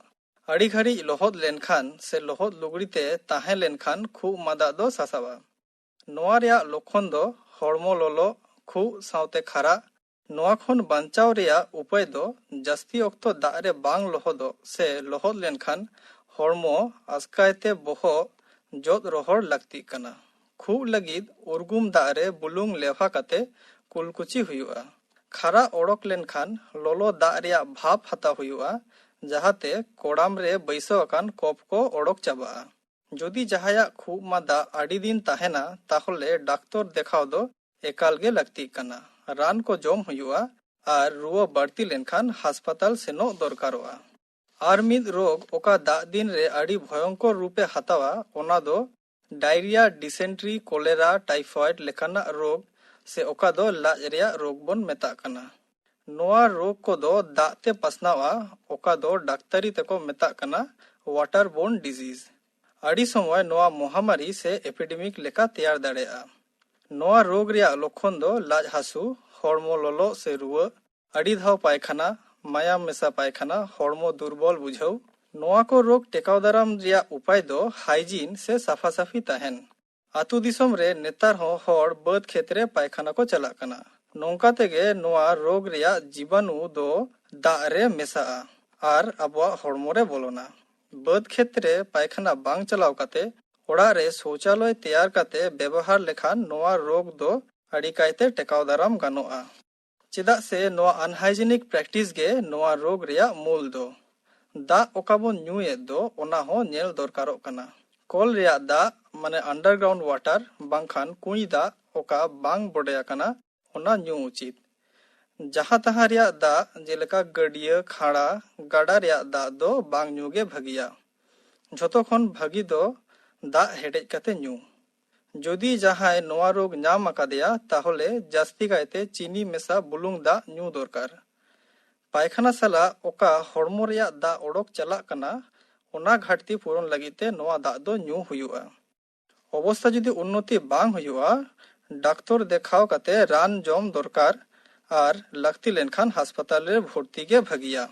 ᱟᱹᱰᱤ ᱜᱷᱟᱹᱲᱤᱡ ᱞᱚᱦᱚᱫ ᱞᱮᱱᱠᱷᱟᱱ ᱥᱮ ᱞᱚᱦᱚᱫ ᱞᱩᱜᱽᱲᱤ ᱛᱮ ᱛᱟᱦᱮᱸ ᱞᱮᱱᱠᱷᱟᱱ ᱠᱷᱩᱜ ᱢᱟᱫᱟ ᱫᱚ ᱥᱟᱥᱟᱵᱟ᱾ ᱱᱚᱣᱟ ᱨᱮᱭᱟᱜ ᱞᱚᱠᱠᱷᱚᱱ ᱫᱚ ᱦᱚᱲᱢᱚ ᱞᱚᱞᱚ, ᱠᱷᱩᱜ ᱥᱟᱶᱛᱮ ᱠᱷᱟᱨᱟᱜ᱾ ᱱᱚᱣᱟ ᱠᱷᱚᱱ ᱵᱟᱧᱪᱟᱣ ᱨᱮᱭᱟᱜ ᱩᱯᱟᱹᱭ ᱫᱚ ᱡᱟᱹᱥᱛᱤ ᱚᱠᱛᱚ ᱫᱟᱜ ᱨᱮ ᱵᱟᱝ ᱞᱚᱦᱚᱫᱚᱜ ᱥᱮ ᱞᱚᱦᱚᱫ ᱞᱮᱱᱠᱷᱟᱱ ᱦᱚᱲᱢᱚ ᱟᱥᱠᱟᱭᱛᱮ ᱵᱚᱦᱚᱜ ᱡᱚᱫ ᱨᱚᱦᱚᱲ ᱞᱟᱹᱠᱛᱤᱜ ᱠᱟᱱᱟ᱾ ᱠᱷᱩᱜ ᱞᱟᱹᱜᱤᱫ ᱩᱨᱜᱩᱢ ᱫᱟᱜ ᱨᱮ ᱵᱩᱞᱩᱝ ᱞᱮᱣᱦᱟ ᱠᱟᱛᱮ ᱠᱩᱞᱠᱩᱪᱤ ᱦᱩᱭᱩᱜᱼᱟ᱾ ᱠᱷᱟᱨᱟ ᱚᱰᱚᱠ ᱞᱮᱱᱠᱷᱟᱱ ᱞᱚᱞᱚ ᱫᱟᱜ ᱨᱮᱭᱟᱜ ᱵᱷᱟᱯ ᱦᱟᱛᱟᱣ ᱦᱩᱭᱩᱜᱼᱟ, ᱡᱟᱦᱟᱸᱛᱮ ᱠᱚᱲᱟᱢ ᱨᱮ ᱵᱟᱹᱭᱥᱟᱹᱣ ᱟᱠᱟᱱ ᱠᱚᱯ ᱠᱚ ᱚᱰᱚᱠ ᱪᱟᱵᱟᱜᱼᱟ᱾ ᱡᱩᱫᱤ ᱡᱟᱦᱟᱸᱭᱟᱜ ᱠᱷᱩᱜ ᱢᱟᱫᱟ ᱟᱹᱰᱤ ᱫᱤᱱ ᱛᱟᱦᱮᱱᱟ, ᱛᱟᱦᱚᱞᱮ ᱰᱟᱠᱛᱚᱨ ᱫᱮᱠᱷᱟᱣ ᱫᱚ ᱮᱠᱟᱞ ᱜᱮ ᱞᱟᱹᱠᱛᱤᱜ ᱠᱟᱱᱟ᱾ ᱨᱟᱱ ᱠᱚ ᱡᱚᱢ ᱦᱩᱭᱩᱜᱼᱟ ᱟᱨ ᱨᱩᱣᱟᱹ ᱵᱟᱹᱲᱛᱤ ᱞᱮᱱᱠᱷᱟᱱ ᱦᱟᱥᱯᱟᱛᱟᱞ ᱥᱮᱱᱚᱜ ᱫᱚᱨᱠᱟᱨᱚᱜᱼᱟ᱾ ᱟᱨ ᱢᱤᱫ ᱨᱳᱜᱽ ᱚᱠᱟ ᱫᱟᱜ ᱫᱤᱱ ᱨᱮ ᱟᱹᱰᱤ ᱵᱷᱚᱭᱚᱝᱠᱚᱨ ᱨᱩᱯᱮ ᱦᱟᱛᱟᱣᱟ, ᱚᱱᱟ ᱫᱚ ᱰᱟᱭᱨᱤᱭᱟ, ᱰᱤᱥᱮᱱᱴᱨᱤ, ᱠᱚᱞᱮᱨᱟ, ᱴᱟᱭᱯᱷᱚᱭᱮᱰ ᱞᱮᱠᱟᱱᱟᱜ ᱨᱳᱜᱽ, ᱥᱮ ᱚᱠᱟ ᱫᱚ ᱞᱟᱡ ᱨᱮᱭᱟᱜ ᱨᱳᱜᱽ ᱵᱚᱱ ᱢᱮᱛᱟᱜ ᱠᱟᱱᱟ᱾ ᱱᱚᱣᱟ ᱨᱳᱜᱽ ᱠᱚᱫᱚ ᱫᱟᱜ ᱛᱮ ᱯᱟᱥᱱᱟᱣᱟ, ᱚᱠᱟ ᱫᱚ ᱰᱟᱠᱛᱟᱨᱤ ᱛᱮᱠᱚ ᱢᱮᱛᱟᱜ ᱠᱟᱱᱟ water borne disease᱾ ᱟᱹᱰᱤ ᱥᱚᱢᱚᱭ ᱱᱚᱣᱟ ᱢᱚᱦᱟᱢᱟᱨᱤ ᱥᱮ ᱮᱯᱤᱰᱮᱢᱤᱠ ᱞᱮᱠᱟ ᱛᱮᱭᱟᱨ ᱫᱟᱲᱮᱭᱟᱜᱼᱟ᱾ ᱱᱚᱣᱟ ᱨᱳᱜᱽ ᱨᱮᱭᱟᱜ ᱞᱚᱠᱠᱷᱚᱱ ᱫᱚ ᱞᱟᱡ ᱦᱟᱹᱥᱩ, ᱦᱚᱲᱢᱚ ᱞᱚᱞᱚ ᱥᱮ ᱨᱩᱣᱟᱹ, ᱟᱹᱰᱤ ᱫᱷᱟᱣ ᱯᱟᱭᱠᱷᱟᱱᱟ, ᱢᱟᱭᱟᱢ ᱢᱮᱥᱟ ᱯᱟᱭᱠᱷᱟᱱᱟ, ᱦᱚᱲᱢᱚ ᱫᱩᱨᱵᱚᱞ ᱵᱩᱡᱷᱟᱹᱣ᱾ ᱱᱚᱣᱟ ᱠᱚ ᱨᱳᱜᱽ ᱴᱮᱠᱟᱣ ᱫᱟᱨᱟᱢ ᱨᱮᱭᱟᱜ ᱩᱯᱟᱭ ᱫᱚ ᱦᱟᱭᱡᱤᱱ ᱥᱮ ᱥᱟᱯᱷᱟ ᱥᱟᱯᱷᱤ ᱛᱟᱦᱮᱱ᱾ ᱟᱹᱛᱩ ᱫᱤᱥᱚᱢ ᱨᱮ ᱱᱮᱛᱟᱨ ᱦᱚᱸ ᱦᱚᱲ ᱵᱟᱹᱫᱽ ᱠᱷᱮᱛ ᱨᱮ ᱯᱟᱭᱠᱷᱟᱱᱟ ᱠᱚ ᱪᱟᱞᱟᱜ ᱠᱟᱱᱟ᱾ ᱱᱚᱝᱠᱟ ᱛᱮᱜᱮ ᱱᱚᱣᱟ ᱨᱳᱜᱽ ᱨᱮᱭᱟᱜ ᱡᱤᱵᱟᱱᱩ ᱫᱚ ᱫᱟᱜ ᱨᱮ ᱢᱮᱥᱟᱜᱼᱟ ᱟᱨ ᱟᱵᱚᱣᱟᱜ ᱦᱚᱲᱢᱚ ᱨᱮ ᱵᱚᱞᱚᱱᱟ᱾ ᱵᱟᱹᱫᱽ ᱠᱷᱮᱛ ᱨᱮ ᱯᱟᱭᱠᱷᱟᱱᱟ ᱵᱟᱝ ᱪᱟᱞᱟᱣ ᱠᱟᱛᱮ ᱚᱲᱟᱜ ᱨᱮ ᱥᱳᱪᱟᱞᱚᱭ ᱛᱮᱭᱟᱨ ᱠᱟᱛᱮ ᱵᱮᱵᱚᱦᱟᱨ ᱞᱮᱠᱷᱟᱱ ᱱᱚᱣᱟ ᱨᱳᱜᱽ ᱫᱚ ᱟᱹᱰᱤ ᱠᱟᱭᱛᱮ ᱴᱮᱠᱟᱣ ᱫᱟᱨᱟᱢ ᱜᱟᱱᱚᱜᱼᱟ᱾ ᱪᱮᱫᱟᱜ ᱥᱮ ᱱᱚᱣᱟ unhygienic practice ᱜᱮ ᱱᱚᱣᱟ ᱨᱳᱜᱽ ᱨᱮᱭᱟᱜ ᱢᱩᱞ ᱫᱚ᱾ ᱫᱟᱜ ᱚᱠᱟ ᱵᱚᱱ ᱧᱩᱭᱮᱫ ᱫᱚ, ᱚᱱᱟ ᱦᱚᱸ ᱧᱮᱞ ᱫᱚᱨᱠᱟᱨᱚᱜ ᱠᱟᱱᱟ᱾ ᱠᱚᱞ ᱨᱮᱭᱟᱜ ᱫᱟᱜ, ᱢᱟᱱᱮ underground water, ᱵᱟᱝᱠᱷᱟᱱ ᱠᱩᱧ ᱫᱟᱜ ᱚᱠᱟ ᱵᱟᱝ ᱵᱚᱰᱮ ᱟᱠᱟᱱᱟ, ᱚᱱᱟ ᱧᱩ ᱩᱪᱤᱛ᱾ ᱡᱟᱦᱟᱸ ᱛᱟᱦᱟᱸ ᱨᱮᱭᱟᱜ ᱫᱟᱜ, ᱡᱮᱞᱮᱠᱟ ᱜᱟᱹᱰᱭᱟᱹ, ᱠᱷᱟᱲᱟ, ᱜᱟᱰᱟ ᱨᱮᱭᱟᱜ ᱫᱟᱜ ᱫᱚ ᱵᱟᱝ ᱧᱩ ᱜᱮ ᱵᱷᱟᱹᱜᱤᱭᱟ᱾ ᱡᱷᱚᱛᱚ ᱠᱷᱚᱱ ᱵᱷᱟᱹᱜᱤ ᱫᱚ ᱫᱟᱜ ᱦᱮᱰᱮᱡ ᱠᱟᱛᱮ ᱧᱩ᱾ ᱡᱩᱫᱤ ᱡᱟᱦᱟᱸᱭ ᱱᱚᱣᱟ ᱨᱳᱜᱽ ᱧᱟᱢ ᱟᱠᱟᱫᱮᱭᱟ, ᱛᱟᱦᱚᱞᱮ ᱡᱟᱹᱥᱛᱤ ᱠᱟᱭᱛᱮ ᱪᱤᱱᱤ ᱢᱮᱥᱟ ᱵᱩᱞᱩᱝ ᱫᱟᱜ ᱧᱩ ᱫᱚᱨᱠᱟᱨ᱾ ᱯᱟᱭᱠᱷᱟᱱᱟ ᱥᱟᱞᱟᱜ ᱚᱠᱟ ᱦᱚᱲᱢᱚ ᱨᱮᱭᱟᱜ ᱫᱟᱜ ᱚᱰᱚᱠ ᱪᱟᱞᱟᱜ ᱠᱟᱱᱟ, ᱚᱱᱟ ᱜᱷᱟᱴᱛᱤ ᱯᱩᱨᱚᱱ ᱞᱟᱹᱜᱤᱫ ᱛᱮ ᱱᱚᱣᱟ ᱫᱟᱜ ᱫᱚ ᱧᱩ ᱦᱩᱭᱩᱜᱼᱟ᱾ ᱚᱵᱚᱥᱛᱟ ᱡᱩᱫᱤ ᱩᱱᱱᱚᱛᱤ ᱵᱟᱝ ᱦᱩᱭᱩᱜᱼᱟ, ᱰᱟᱠᱛᱚᱨ ᱫᱮᱠᱷᱟᱣ ᱠᱟᱛᱮ ᱨᱟᱱ ᱡᱚᱢ ᱫᱚᱨᱠᱟᱨ ᱟᱨ ᱞᱟᱹᱠᱛᱤ ᱞᱮᱱᱠᱷᱟᱱ ᱦᱟᱥᱯᱟᱛᱟᱞ ᱨᱮ ᱵᱷᱚᱨᱛᱤ ᱜᱮ ᱵᱷᱟᱹᱜᱤᱭᱟ᱾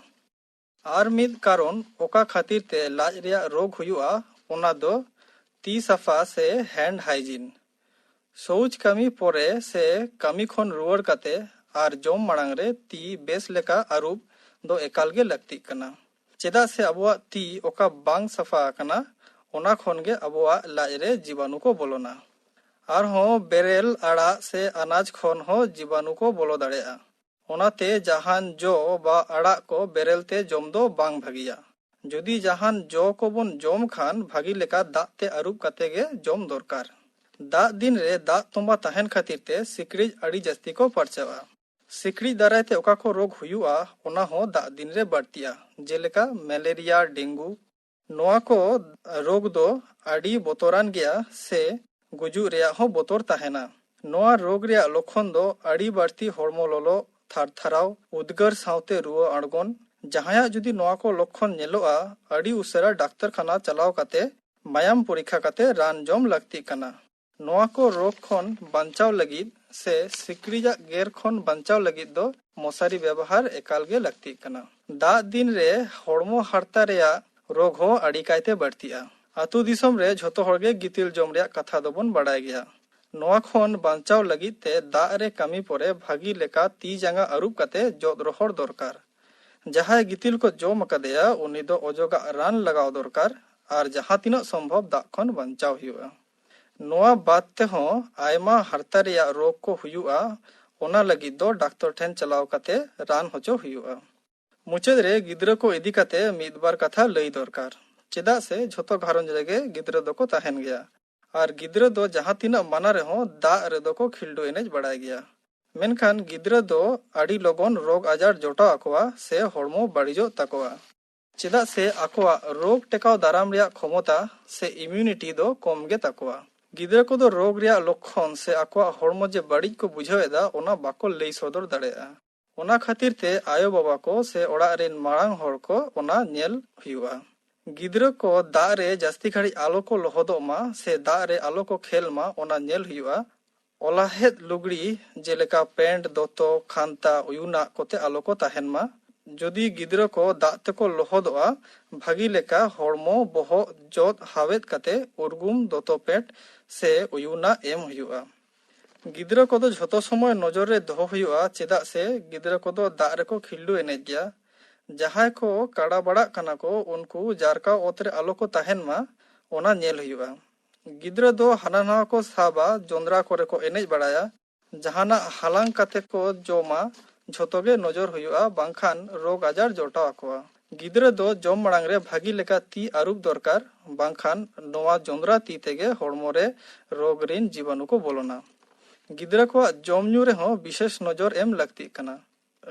ᱟᱨ ᱢᱤᱫ ᱠᱟᱨᱚᱱ ᱚᱠᱟ ᱠᱷᱟᱹᱛᱤᱨ ᱛᱮ ᱞᱟᱡ ᱨᱮᱭᱟᱜ ᱨᱳᱜᱽ ᱦᱩᱭᱩᱜᱼᱟ, ᱚᱱᱟ ᱫᱚ ᱛᱤ ᱥᱟᱯᱷᱟ ᱥᱮ hand hygiene᱾ ᱥᱚᱣᱪ ᱠᱟᱹᱢᱤ ᱯᱚᱨᱮ ᱥᱮ ᱠᱟᱹᱢᱤ ᱠᱷᱚᱱ ᱨᱩᱣᱟᱹᱲ ᱠᱟᱛᱮ ᱟᱨ ᱡᱚᱢ ᱢᱟᱲᱟᱝ ᱨᱮ ᱛᱤ ᱵᱮᱥ ᱞᱮᱠᱟ ᱟᱹᱨᱩᱵ ᱫᱚ ᱮᱠᱟᱞ ᱜᱮ ᱞᱟᱹᱠᱛᱤᱜ ᱠᱟᱱᱟ᱾ ᱪᱮᱫᱟᱜ ᱥᱮ ᱟᱵᱚᱣᱟᱜ ᱛᱤ ᱚᱠᱟ ᱵᱟᱝ ᱥᱟᱯᱷᱟ ᱟᱠᱟᱱᱟ, ᱚᱱᱟ ᱠᱷᱚᱱ ᱜᱮ ᱟᱵᱚᱣᱟᱜ ᱞᱟᱡ ᱨᱮ ᱡᱤᱵᱟᱱᱩ ᱠᱚ ᱵᱚᱞᱚᱱᱟ᱾ ᱟᱨᱦᱚᱸ ᱵᱮᱨᱮᱞ ᱟᱲᱟᱜ ᱥᱮ ᱟᱱᱟᱡ ᱠᱷᱚᱱ ᱦᱚᱸ ᱡᱤᱵᱟᱱᱩ ᱠᱚ ᱵᱚᱞᱚ ᱫᱟᱲᱮᱭᱟᱜᱼᱟ᱾ ᱚᱱᱟᱛᱮ ᱡᱟᱦᱟᱱ ᱡᱚ ᱵᱟ ᱟᱲᱟᱜ ᱠᱚ ᱵᱮᱨᱮᱞ ᱛᱮ ᱡᱚᱢ ᱫᱚ ᱵᱟᱝ ᱵᱷᱟᱹᱜᱤᱭᱟ᱾ ᱡᱩᱫᱤ ᱡᱟᱦᱟᱱ ᱡᱚ ᱠᱚᱵᱚᱱ ᱡᱚᱢ ᱠᱷᱟᱱ, ᱵᱷᱟᱹᱜᱤ ᱞᱮᱠᱟ ᱫᱟᱜ ᱛᱮ ᱟᱹᱨᱩᱵ ᱠᱟᱛᱮ ᱜᱮ ᱡᱚᱢ ᱫᱚᱨᱠᱟᱨ᱾ ᱫᱟᱜ ᱫᱤᱱ ᱨᱮ ᱫᱟᱜ ᱛᱚᱸᱵᱟ ᱛᱟᱦᱮᱱ ᱠᱷᱟᱹᱛᱤᱨ ᱛᱮ ᱥᱤᱠᱲᱤᱡ ᱟᱹᱰᱤ ᱡᱟᱹᱥᱛᱤ ᱠᱚ ᱯᱟᱨᱪᱟᱣᱟ᱾ ᱥᱤᱠᱲᱤᱡ ᱫᱟᱨᱟᱭ ᱛᱮ ᱚᱠᱟ ᱠᱚ ᱨᱳᱜᱽ ᱦᱩᱭᱩᱜᱼᱟ, ᱚᱱᱟ ᱦᱚᱸ ᱫᱟᱜ ᱫᱤᱱ ᱨᱮ ᱵᱟᱹᱲᱛᱤᱜᱼᱟ, ᱡᱮᱞᱮᱠᱟ ᱢᱮᱞᱮᱨᱤᱭᱟ, ᱰᱮᱝᱜᱩ᱾ ᱱᱚᱣᱟ ᱠᱚ ᱨᱳᱜᱽ ᱫᱚ ᱟᱹᱰᱤ ᱵᱚᱛᱚᱨᱟᱱ ᱜᱮᱭᱟ ᱥᱮ ᱜᱩᱡᱩᱜ ᱨᱮᱭᱟᱜ ᱦᱚᱸ ᱵᱚᱛᱚᱨ ᱛᱟᱦᱮᱱᱟ᱾ ᱱᱚᱣᱟ ᱨᱳᱜᱽ ᱨᱮᱭᱟᱜ ᱞᱚᱠᱠᱷᱚᱱ ᱫᱚ ᱟᱹᱰᱤ ᱵᱟᱹᱲᱛᱤ ᱦᱚᱲᱢᱚ ᱞᱚᱞᱚ, ᱛᱷᱟᱨᱛᱷᱟᱨᱟᱣ, ᱩᱫᱽᱜᱟᱹᱨ ᱥᱟᱶᱛᱮ ᱨᱩᱣᱟᱹ ᱟᱬᱜᱚᱱ᱾ ᱡᱟᱦᱟᱸᱭᱟᱜ ᱡᱩᱫᱤ ᱱᱚᱣᱟ ᱠᱚ ᱞᱚᱠᱠᱷᱚᱱ ᱧᱮᱞᱚᱜᱼᱟ, ᱟᱹᱰᱤ ᱩᱥᱟᱹᱨᱟ ᱰᱟᱠᱛᱚᱨ ᱠᱷᱟᱱᱟ ᱪᱟᱞᱟᱣ ᱠᱟᱛᱮ ᱢᱟᱭᱟᱢ ᱯᱚᱨᱤᱠᱠᱷᱟ ᱠᱟᱛᱮ ᱨᱟᱱ ᱡᱚᱢ ᱞᱟᱹᱠᱛᱤᱜ ᱠᱟᱱᱟ᱾ ᱱᱚᱣᱟ ᱠᱚ ᱨᱳᱜᱽ ᱠᱷᱚᱱ ᱵᱟᱧᱪᱟᱣ ᱞᱟᱹᱜᱤᱫ ᱥᱮ ᱥᱤᱠᱲᱤᱡᱟᱜ ᱜᱮᱨ ᱠᱷᱚᱱ ᱵᱟᱧᱪᱟᱣ ᱞᱟᱹᱜᱤᱫ ᱫᱚ ᱢᱚᱥᱟᱨᱤ ᱵᱮᱵᱚᱦᱟᱨ ᱮᱠᱟᱞ ᱜᱮ ᱞᱟᱹᱠᱛᱤᱜ ᱠᱟᱱᱟ᱾ ᱫᱟᱜ ᱫᱤᱱ ᱨᱮ ᱦᱚᱲᱢᱚ ᱦᱟᱨᱛᱟ ᱨᱮᱭᱟᱜ ᱨᱳᱜᱽ ᱦᱚᱸ ᱟᱹᱰᱤ ᱠᱟᱭᱛᱮ ᱵᱟᱹᱲᱛᱤᱜᱼᱟ᱾ ᱟᱹᱛᱩ ᱫᱤᱥᱚᱢ ᱨᱮ ᱡᱷᱚᱛᱚ ᱦᱚᱲ ᱜᱮ ᱜᱤᱛᱤᱞ ᱡᱚᱢ ᱨᱮᱭᱟᱜ ᱠᱟᱛᱷᱟ ᱫᱚᱵᱚᱱ ᱵᱟᱲᱟᱭ ᱜᱮᱭᱟ᱾ ᱱᱚᱣᱟ ᱠᱷᱚᱱ ᱵᱟᱧᱪᱟᱣ ᱞᱟᱹᱜᱤᱫ ᱛᱮ ᱫᱟᱜ ᱨᱮ ᱠᱟᱹᱢᱤ ᱯᱚᱨᱮ ᱵᱷᱟᱹᱜᱤ ᱞᱮᱠᱟ ᱛᱤ ᱡᱟᱸᱜᱟ ᱟᱹᱨᱩᱵ ᱠᱟᱛᱮ ᱡᱚᱫ ᱨᱚᱦᱚᱲ ᱫᱚᱨᱠᱟᱨ᱾ ᱡᱟᱦᱟᱸᱭ ᱜᱤᱛᱤᱞ ᱠᱚ ᱡᱚᱢ ᱟᱠᱟᱫᱮᱭᱟ, ᱩᱱᱤ ᱫᱚ ᱚᱡᱚᱜᱟᱜ ᱨᱟᱱ ᱞᱟᱜᱟᱣ ᱫᱚᱨᱠᱟᱨ ᱟᱨ ᱡᱟᱦᱟᱸ ᱛᱤᱱᱟᱹᱜ ᱥᱚᱢᱵᱷᱚᱵ ᱫᱟᱜ ᱠᱷᱚᱱ ᱵᱟᱧᱪᱟᱣ ᱦᱩᱭᱩᱜᱼᱟ᱾ ᱱᱚᱣᱟ ᱵᱟᱫ ᱛᱮᱦᱚᱸ ᱟᱭᱢᱟ ᱦᱟᱨᱛᱟ ᱨᱮᱭᱟᱜ ᱨᱳᱜᱽ ᱠᱚ ᱦᱩᱭᱩᱜᱼᱟ, ᱚᱱᱟ ᱞᱟᱹᱜᱤᱫ ᱫᱚ ᱰᱟᱠᱛᱚᱨ ᱴᱷᱮᱱ ᱪᱟᱞᱟᱣ ᱠᱟᱛᱮ ᱨᱟᱱ ᱦᱚᱪᱚ ᱦᱩᱭᱩᱜᱼᱟ᱾ ᱢᱩᱪᱟᱹᱫ ᱨᱮ ᱜᱤᱫᱽᱨᱟᱹ ᱠᱚ ᱤᱫᱤ ᱠᱟᱛᱮ ᱢᱤᱫ ᱵᱟᱨ ᱠᱟᱛᱷᱟ ᱞᱟᱹᱭ ᱫᱚᱨᱠᱟᱨ, ᱪᱮᱫᱟᱜ ᱥᱮ ᱡᱷᱚᱛᱚ ᱜᱷᱟᱨᱚᱸᱡᱽ ᱨᱮᱜᱮ ᱜᱤᱫᱽᱨᱟᱹ ᱫᱚᱠᱚ ᱛᱟᱦᱮᱱ ᱜᱮᱭᱟ᱾ ᱟᱨ ᱜᱤᱫᱽᱨᱟᱹ ᱫᱚ ᱡᱟᱦᱟᱸ ᱛᱤᱱᱟᱹᱜ ᱢᱟᱱᱟ ᱨᱮᱦᱚᱸ ᱫᱟᱜ ᱨᱮᱫᱚ ᱠᱚ ᱠᱷᱤᱞᱰᱩ ᱮᱱᱮᱡ ᱵᱟᱲᱟᱭ ᱜᱮᱭᱟ᱾ ᱢᱮᱱᱠᱷᱟᱱ ᱜᱤᱫᱽᱨᱟᱹ ᱫᱚ ᱟᱹᱰᱤ ᱞᱚᱜᱚᱱ ᱨᱳᱜᱽ ᱟᱡᱟᱨ ᱡᱚᱴᱟᱣ ᱟᱠᱚᱣᱟ ᱥᱮ ᱦᱚᱲᱢᱚ ᱵᱟᱹᱲᱤᱡᱚᱜ ᱛᱟᱠᱚᱣᱟ, ᱪᱮᱫᱟᱜ ᱥᱮ ᱟᱠᱚᱣᱟᱜ ᱨᱳᱜᱽ ᱴᱮᱠᱟᱣ ᱫᱟᱨᱟᱢ ᱨᱮᱭᱟᱜ ᱠᱷᱚᱢᱚᱛᱟ ᱥᱮ ᱤᱢᱤᱭᱩᱱᱤᱴᱤ ᱫᱚ ᱠᱚᱢ ᱜᱮ ᱛᱟᱠᱚᱣᱟ᱾ ᱜᱤᱫᱽᱨᱟᱹ ᱠᱚᱫᱚ ᱨᱳᱜᱽ ᱨᱮᱭᱟᱜ ᱞᱚᱠᱠᱷᱚᱱ ᱥᱮ ᱟᱠᱚᱣᱟᱜ ᱦᱚᱲᱢᱚ ᱡᱮ ᱵᱟᱹᱲᱤᱡ ᱠᱚ ᱵᱩᱡᱷᱟᱹᱣ ᱮᱫᱟ, ᱚᱱᱟ ᱵᱟᱠᱚ ᱞᱟᱹᱭ ᱥᱚᱫᱚᱨ ᱫᱟᱲᱮᱭᱟᱜᱼᱟ᱾ ᱚᱱᱟ ᱠᱷᱟᱹᱛᱤᱨ ᱛᱮ ᱟᱭᱳ ᱵᱟᱵᱟ ᱠᱚ ᱥᱮ ᱚᱲᱟᱜ ᱨᱮᱱ ᱢᱟᱲᱟᱝ ᱦᱚᱲ ᱠᱚ ᱚᱱᱟ ᱧᱮᱞ ᱦᱩᱭᱩᱜᱼᱟ᱾ ᱜᱤᱫᱽᱨᱟᱹ ᱠᱚ ᱫᱟᱜ ᱨᱮ ᱡᱟᱹᱥᱛᱤ ᱜᱷᱟᱹᱲᱤᱡ ᱟᱞᱚ ᱠᱚ ᱞᱚᱦᱚᱫᱚᱜ ᱢᱟ ᱥᱮ ᱫᱟᱜ ᱨᱮ ᱟᱞᱚ ᱠᱚ ᱠᱷᱮᱞ ᱢᱟ, ᱚᱱᱟ ᱧᱮᱞ ᱦᱩᱭᱩᱜᱼᱟ᱾ ᱚᱞᱟᱦᱮᱫ ᱞᱩᱜᱽᱲᱤ ᱡᱮᱞᱮᱠᱟ ᱯᱮᱱᱴ, ᱫᱚᱛᱚ, ᱠᱷᱟᱱᱛᱟ, ᱩᱭᱩᱱᱟᱜ ᱠᱚᱛᱮ ᱟᱞᱚ ᱠᱚ ᱛᱟᱦᱮᱱ ᱢᱟ᱾ ᱡᱩᱫᱤ ᱜᱤᱫᱽᱨᱟᱹ ᱠᱚ ᱫᱟᱜ ᱛᱮᱠᱚ ᱞᱚᱦᱚᱫᱚᱜᱼᱟ, ᱵᱷᱟᱹᱜᱤ ᱞᱮᱠᱟ ᱦᱚᱲᱢᱚ ᱵᱚᱦᱚᱜ ᱡᱚᱫ ᱦᱟᱣᱮᱫ ᱠᱟᱛᱮ ᱩᱨᱜᱩᱢ ᱫᱚᱛᱚ ᱯᱮᱱᱴ ᱥᱮ ᱩᱭᱩᱱᱟᱜ ᱮᱢ ᱦᱩᱭᱩᱜᱼᱟ᱾ ᱜᱤᱫᱽᱨᱟᱹ ᱠᱚᱫᱚ ᱡᱷᱚᱛᱚ ᱥᱚᱢᱚᱭ ᱱᱚᱡᱚᱨ ᱨᱮ ᱫᱚᱦᱚ ᱦᱩᱭᱩᱜᱼᱟ, ᱪᱮᱫᱟᱜ ᱥᱮ ᱜᱤᱫᱽᱨᱟᱹ ᱠᱚᱫᱚ ᱫᱟᱜ ᱨᱮᱠᱚ ᱠᱷᱤᱞᱰᱩ ᱮᱱᱮᱡ ᱜᱮᱭᱟ᱾ ᱡᱟᱦᱟᱸᱭ ᱠᱚ ᱠᱟᱲᱟ ᱵᱟᱲᱟᱜ ᱠᱟᱱᱟ ᱠᱚ, ᱩᱱᱠᱩ ᱡᱟᱨᱠᱟᱣ ᱚᱛ ᱨᱮ ᱟᱞᱚ ᱠᱚ ᱛᱟᱦᱮᱱ ᱢᱟ, ᱚᱱᱟ ᱧᱮᱞ ᱦᱩᱭᱩᱜᱼᱟ᱾ ᱜᱤᱫᱽᱨᱟᱹ ᱫᱚ ᱦᱟᱱᱟ ᱱᱟᱣᱟ ᱠᱚ ᱥᱟᱵᱟ, ᱡᱚᱸᱫᱽᱨᱟ ᱠᱚᱨᱮ ᱠᱚ ᱮᱱᱮᱡ ᱵᱟᱲᱟᱭᱟ, ᱡᱟᱦᱟᱱᱟᱜ ᱦᱟᱞᱟᱝ ᱠᱟᱛᱮ ᱠᱚ ᱡᱚᱢᱟ, ᱡᱷᱚᱛᱚ ᱜᱮ ᱱᱚᱡᱚᱨ ᱦᱩᱭᱩᱜᱼᱟ, ᱵᱟᱝᱠᱷᱟᱱ ᱨᱳᱜᱽ ᱟᱡᱟᱨ ᱡᱚᱴᱟᱣ ᱟᱠᱚᱣᱟ᱾ ᱜᱤᱫᱽᱨᱟᱹ ᱫᱚ ᱡᱚᱢ ᱢᱟᱲᱟᱝ ᱨᱮ ᱵᱷᱟᱹᱜᱤ ᱞᱮᱠᱟ ᱛᱤ ᱟᱹᱨᱩᱵ ᱫᱚᱨᱠᱟᱨ, ᱵᱟᱝᱠᱷᱟᱱ ᱱᱚᱣᱟ ᱡᱚᱸᱫᱽᱨᱟ ᱛᱤ ᱛᱮᱜᱮ ᱦᱚᱲᱢᱚ ᱨᱮ ᱨᱳᱜᱽ ᱨᱤᱱ ᱡᱤᱵᱟᱱᱩ ᱠᱚ ᱵᱚᱞᱚᱱᱟ᱾ ᱜᱤᱫᱽᱨᱟᱹ ᱠᱚᱣᱟᱜ ᱡᱚᱢ ᱧᱩ ᱨᱮᱦᱚᱸ ᱵᱤᱥᱮᱥ ᱱᱚᱡᱚᱨ ᱮᱢ ᱞᱟᱹᱠᱛᱤᱜ ᱠᱟᱱᱟ᱾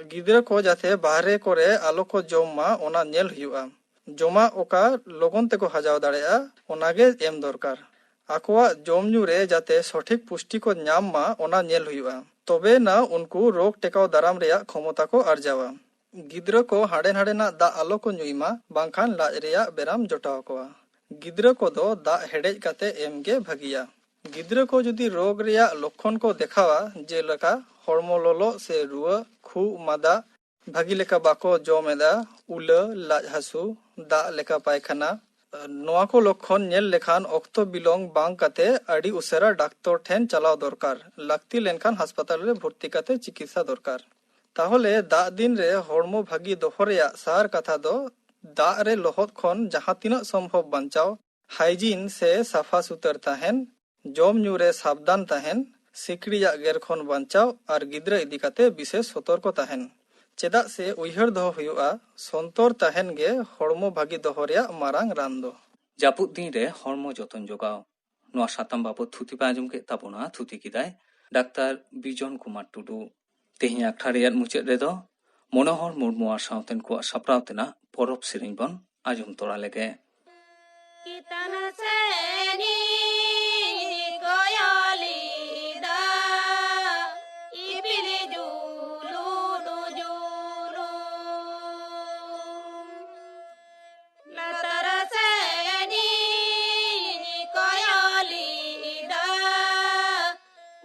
ᱜᱤᱫᱽᱨᱟᱹ ᱠᱚ ᱡᱟᱛᱮ ᱵᱟᱦᱨᱮ ᱠᱚᱨᱮ ᱟᱞᱚ ᱠᱚ ᱡᱚᱢ ᱢᱟ, ᱚᱱᱟ ᱧᱮᱞ ᱦᱩᱭᱩᱜᱼᱟ᱾ ᱡᱚᱢᱟᱜ ᱚᱠᱟ ᱞᱚᱜᱚᱱ ᱛᱮᱠᱚ ᱦᱟᱡᱟᱣ ᱫᱟᱲᱮᱭᱟᱜᱼᱟ, ᱚᱱᱟᱜᱮ ᱮᱢ ᱫᱚᱨᱠᱟᱨ᱾ ᱟᱠᱚᱣᱟᱜ ᱡᱚᱢ ᱧᱩ ᱨᱮ ᱡᱟᱛᱮ ᱥᱚᱴᱷᱤᱠ ᱯᱩᱥᱴᱤ ᱠᱚ ᱧᱟᱢ ᱢᱟ, ᱚᱱᱟ ᱧᱮᱞ ᱦᱩᱭᱩᱜᱼᱟ᱾ ᱛᱚᱵᱮ ᱱᱟ ᱩᱱᱠᱩ ᱨᱳᱜᱽ ᱴᱮᱠᱟᱣ ᱫᱟᱨᱟᱢ ᱨᱮᱭᱟᱜ ᱠᱷᱚᱢᱚᱛᱟ ᱠᱚ ᱟᱨᱡᱟᱣᱟ᱾ ᱜᱤᱫᱽᱨᱟᱹ ᱠᱚ ᱦᱟᱸᱰᱮ ᱱᱟᱰᱮᱱᱟᱜ ᱫᱟᱜ ᱟᱞᱚ ᱠᱚ ᱧᱩᱭ ᱢᱟ, ᱵᱟᱝᱠᱷᱟᱱ ᱞᱟᱡ ᱨᱮᱭᱟᱜ ᱵᱮᱨᱟᱢ ᱡᱚᱴᱟᱣ ᱟᱠᱚᱣᱟ᱾ ᱜᱤᱫᱽᱨᱟᱹ ᱠᱚᱫᱚ ᱫᱟᱜ ᱦᱮᱰᱮᱡ ᱠᱟᱛᱮ ᱮᱢ ᱜᱮ ᱵᱷᱟᱹᱜᱤᱭᱟ᱾ ᱜᱤᱫᱽᱨᱟᱹ ᱠᱚ ᱡᱩᱫᱤ ᱨᱳᱜᱽ ᱨᱮᱭᱟᱜ ᱞᱚᱠᱠᱷᱚᱱ ᱠᱚ ᱫᱮᱠᱷᱟᱣᱟ, ᱡᱮᱞᱮᱠᱟ ᱦᱚᱲᱢᱚ ᱞᱚᱞᱚᱜ ᱥᱮ ᱨᱩᱣᱟᱹ, ᱠᱷᱩᱜ, ᱢᱟᱫᱟ, ᱵᱷᱟᱹᱜᱤ ᱞᱮᱠᱟ ᱵᱟᱠᱚ ᱡᱚᱢ ᱮᱫᱟ, ᱩᱞᱟᱹ, ᱞᱟᱡ ᱦᱟᱹᱥᱩ, ᱫᱟᱜ ᱞᱮᱠᱟ ᱯᱟᱭᱠᱷᱟᱱᱟ, ᱱᱚᱣᱟ ᱠᱚ ᱞᱚᱠᱠᱷᱚᱱ ᱧᱮᱞ ᱞᱮᱠᱷᱟᱱ ᱚᱠᱛᱚ ᱵᱤᱞᱚᱢ ᱵᱟᱝ ᱠᱟᱛᱮ ᱟᱹᱰᱤ ᱩᱥᱟᱹᱨᱟ ᱰᱟᱠᱛᱚᱨ ᱴᱷᱮᱱ ᱪᱟᱞᱟᱣ ᱫᱚᱨᱠᱟᱨ, ᱞᱟᱹᱠᱛᱤ ᱞᱮᱱᱠᱷᱟᱱ ᱦᱟᱥᱯᱟᱛᱟᱞ ᱨᱮ ᱵᱷᱚᱨᱛᱤ ᱠᱟᱛᱮ ᱪᱤᱠᱤᱛᱥᱟ ᱫᱚᱨᱠᱟᱨ᱾ ᱛᱟᱦᱚᱞᱮ ᱫᱟᱜ ᱫᱤᱱ ᱨᱮ ᱦᱚᱲᱢᱚ ᱵᱷᱟᱹᱜᱤ ᱫᱚᱦᱚ ᱨᱮᱭᱟᱜ ᱥᱟᱨ ᱠᱟᱛᱷᱟ ᱫᱚ ᱫᱟᱜ ᱨᱮ ᱞᱚᱦᱚᱫ ᱠᱷᱚᱱ ᱡᱟᱦᱟᱸ ᱛᱤᱱᱟᱹᱜ ᱥᱚᱢᱵᱷᱚᱵ ᱵᱟᱧᱪᱟᱣ, ᱦᱟᱭᱡᱤᱱ ᱥᱮ ᱥᱟᱯᱷᱟ ᱥᱩᱛᱟᱹᱨ ᱛᱟᱦᱮᱱ, ᱡᱚᱢ ᱧᱩ ᱨᱮ ᱥᱟᱵᱫᱟᱱ ᱛᱟᱦᱮᱱ, ᱥᱤᱠᱲᱤᱭᱟᱜ ᱜᱮᱨ ᱠᱷᱚᱱ ᱵᱟᱧᱪᱟᱣ ᱟᱨ ᱜᱤᱫᱽᱨᱟᱹ ᱤᱫᱤ ᱠᱟᱛᱮ ᱵᱤᱥᱮᱥ ᱥᱚᱛᱚᱨᱠᱚ ᱛᱟᱦᱮᱱ᱾ ᱪᱮᱫᱟᱜ ᱥᱮ ᱩᱭᱦᱟᱹᱨ ᱫᱚᱦᱚ ᱦᱩᱭᱩᱜᱼᱟ, ᱥᱚᱱᱛᱚᱨ ᱛᱟᱦᱮᱱ ᱜᱮ ᱦᱚᱲᱢᱚ ᱵᱷᱟᱹᱜᱤ ᱫᱚᱦᱚ ᱨᱮᱭᱟᱜ ᱢᱟᱨᱟᱝ ᱨᱟᱱ ᱫᱚ᱾ ᱡᱟᱹᱯᱩᱫ ᱫᱤᱱ ᱨᱮ ᱦᱚᱲᱢᱚ ᱡᱚᱛᱚᱱ ᱡᱚᱜᱟᱣ᱾ ᱱᱚᱣᱟ ᱥᱟᱛᱟᱢ ᱵᱟᱵᱚᱛ ᱛᱷᱩᱛᱤ ᱯᱮ ᱟᱸᱡᱚᱢ ᱠᱮᱫ ᱛᱟᱵᱚᱱᱟ, ᱛᱷᱩᱛᱤ ᱠᱮᱫᱟᱭ ᱰᱟᱠᱛᱟᱨ ᱵᱤᱡᱚᱱ ᱠᱩᱢᱟᱨ ᱴᱩᱰᱩ᱾ ᱛᱮᱦᱮᱧ ᱟᱠᱷᱲᱟ ᱨᱮᱭᱟᱜ ᱢᱩᱪᱟᱹᱫ ᱨᱮᱫᱚ ᱢᱚᱱᱳᱦᱚᱨ ᱢᱩᱨᱢᱩ ᱟᱨ ᱥᱟᱶᱛᱮᱱ ᱠᱚᱣᱟᱜ ᱥᱟᱯᱲᱟᱣ ᱛᱮᱱᱟᱜ ᱯᱚᱨᱚᱵᱽ ᱥᱮᱨᱮᱧ ᱵᱚᱱ ᱟᱸᱡᱚᱢ ᱛᱚᱨᱟ ᱞᱮᱜᱮ᱾ ᱪᱮᱛᱟᱱ ᱥᱮᱱᱤᱧ ᱠᱚᱭᱚᱞᱤᱫᱟ, ᱤᱯᱤᱞ ᱡᱩᱞᱩᱜ ᱡᱩᱞᱩᱜ᱾ ᱞᱟᱛᱟᱨ ᱥᱮᱱᱤᱧ ᱠᱚᱭᱚᱞᱤᱫᱟ,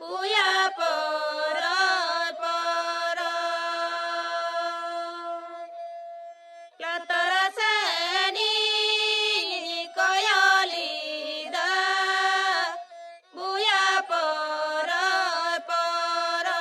ᱵᱩᱭᱟ ᱯᱚᱨᱚᱭ ᱯᱚᱨᱚᱭ᱾ ᱞᱟᱛᱟᱨ ᱥᱮᱱᱤᱧ ᱠᱚᱭᱚᱞᱤᱫᱟ, ᱵᱩᱭᱟ ᱯᱚᱨᱚᱭ ᱯᱚᱨᱚᱭ᱾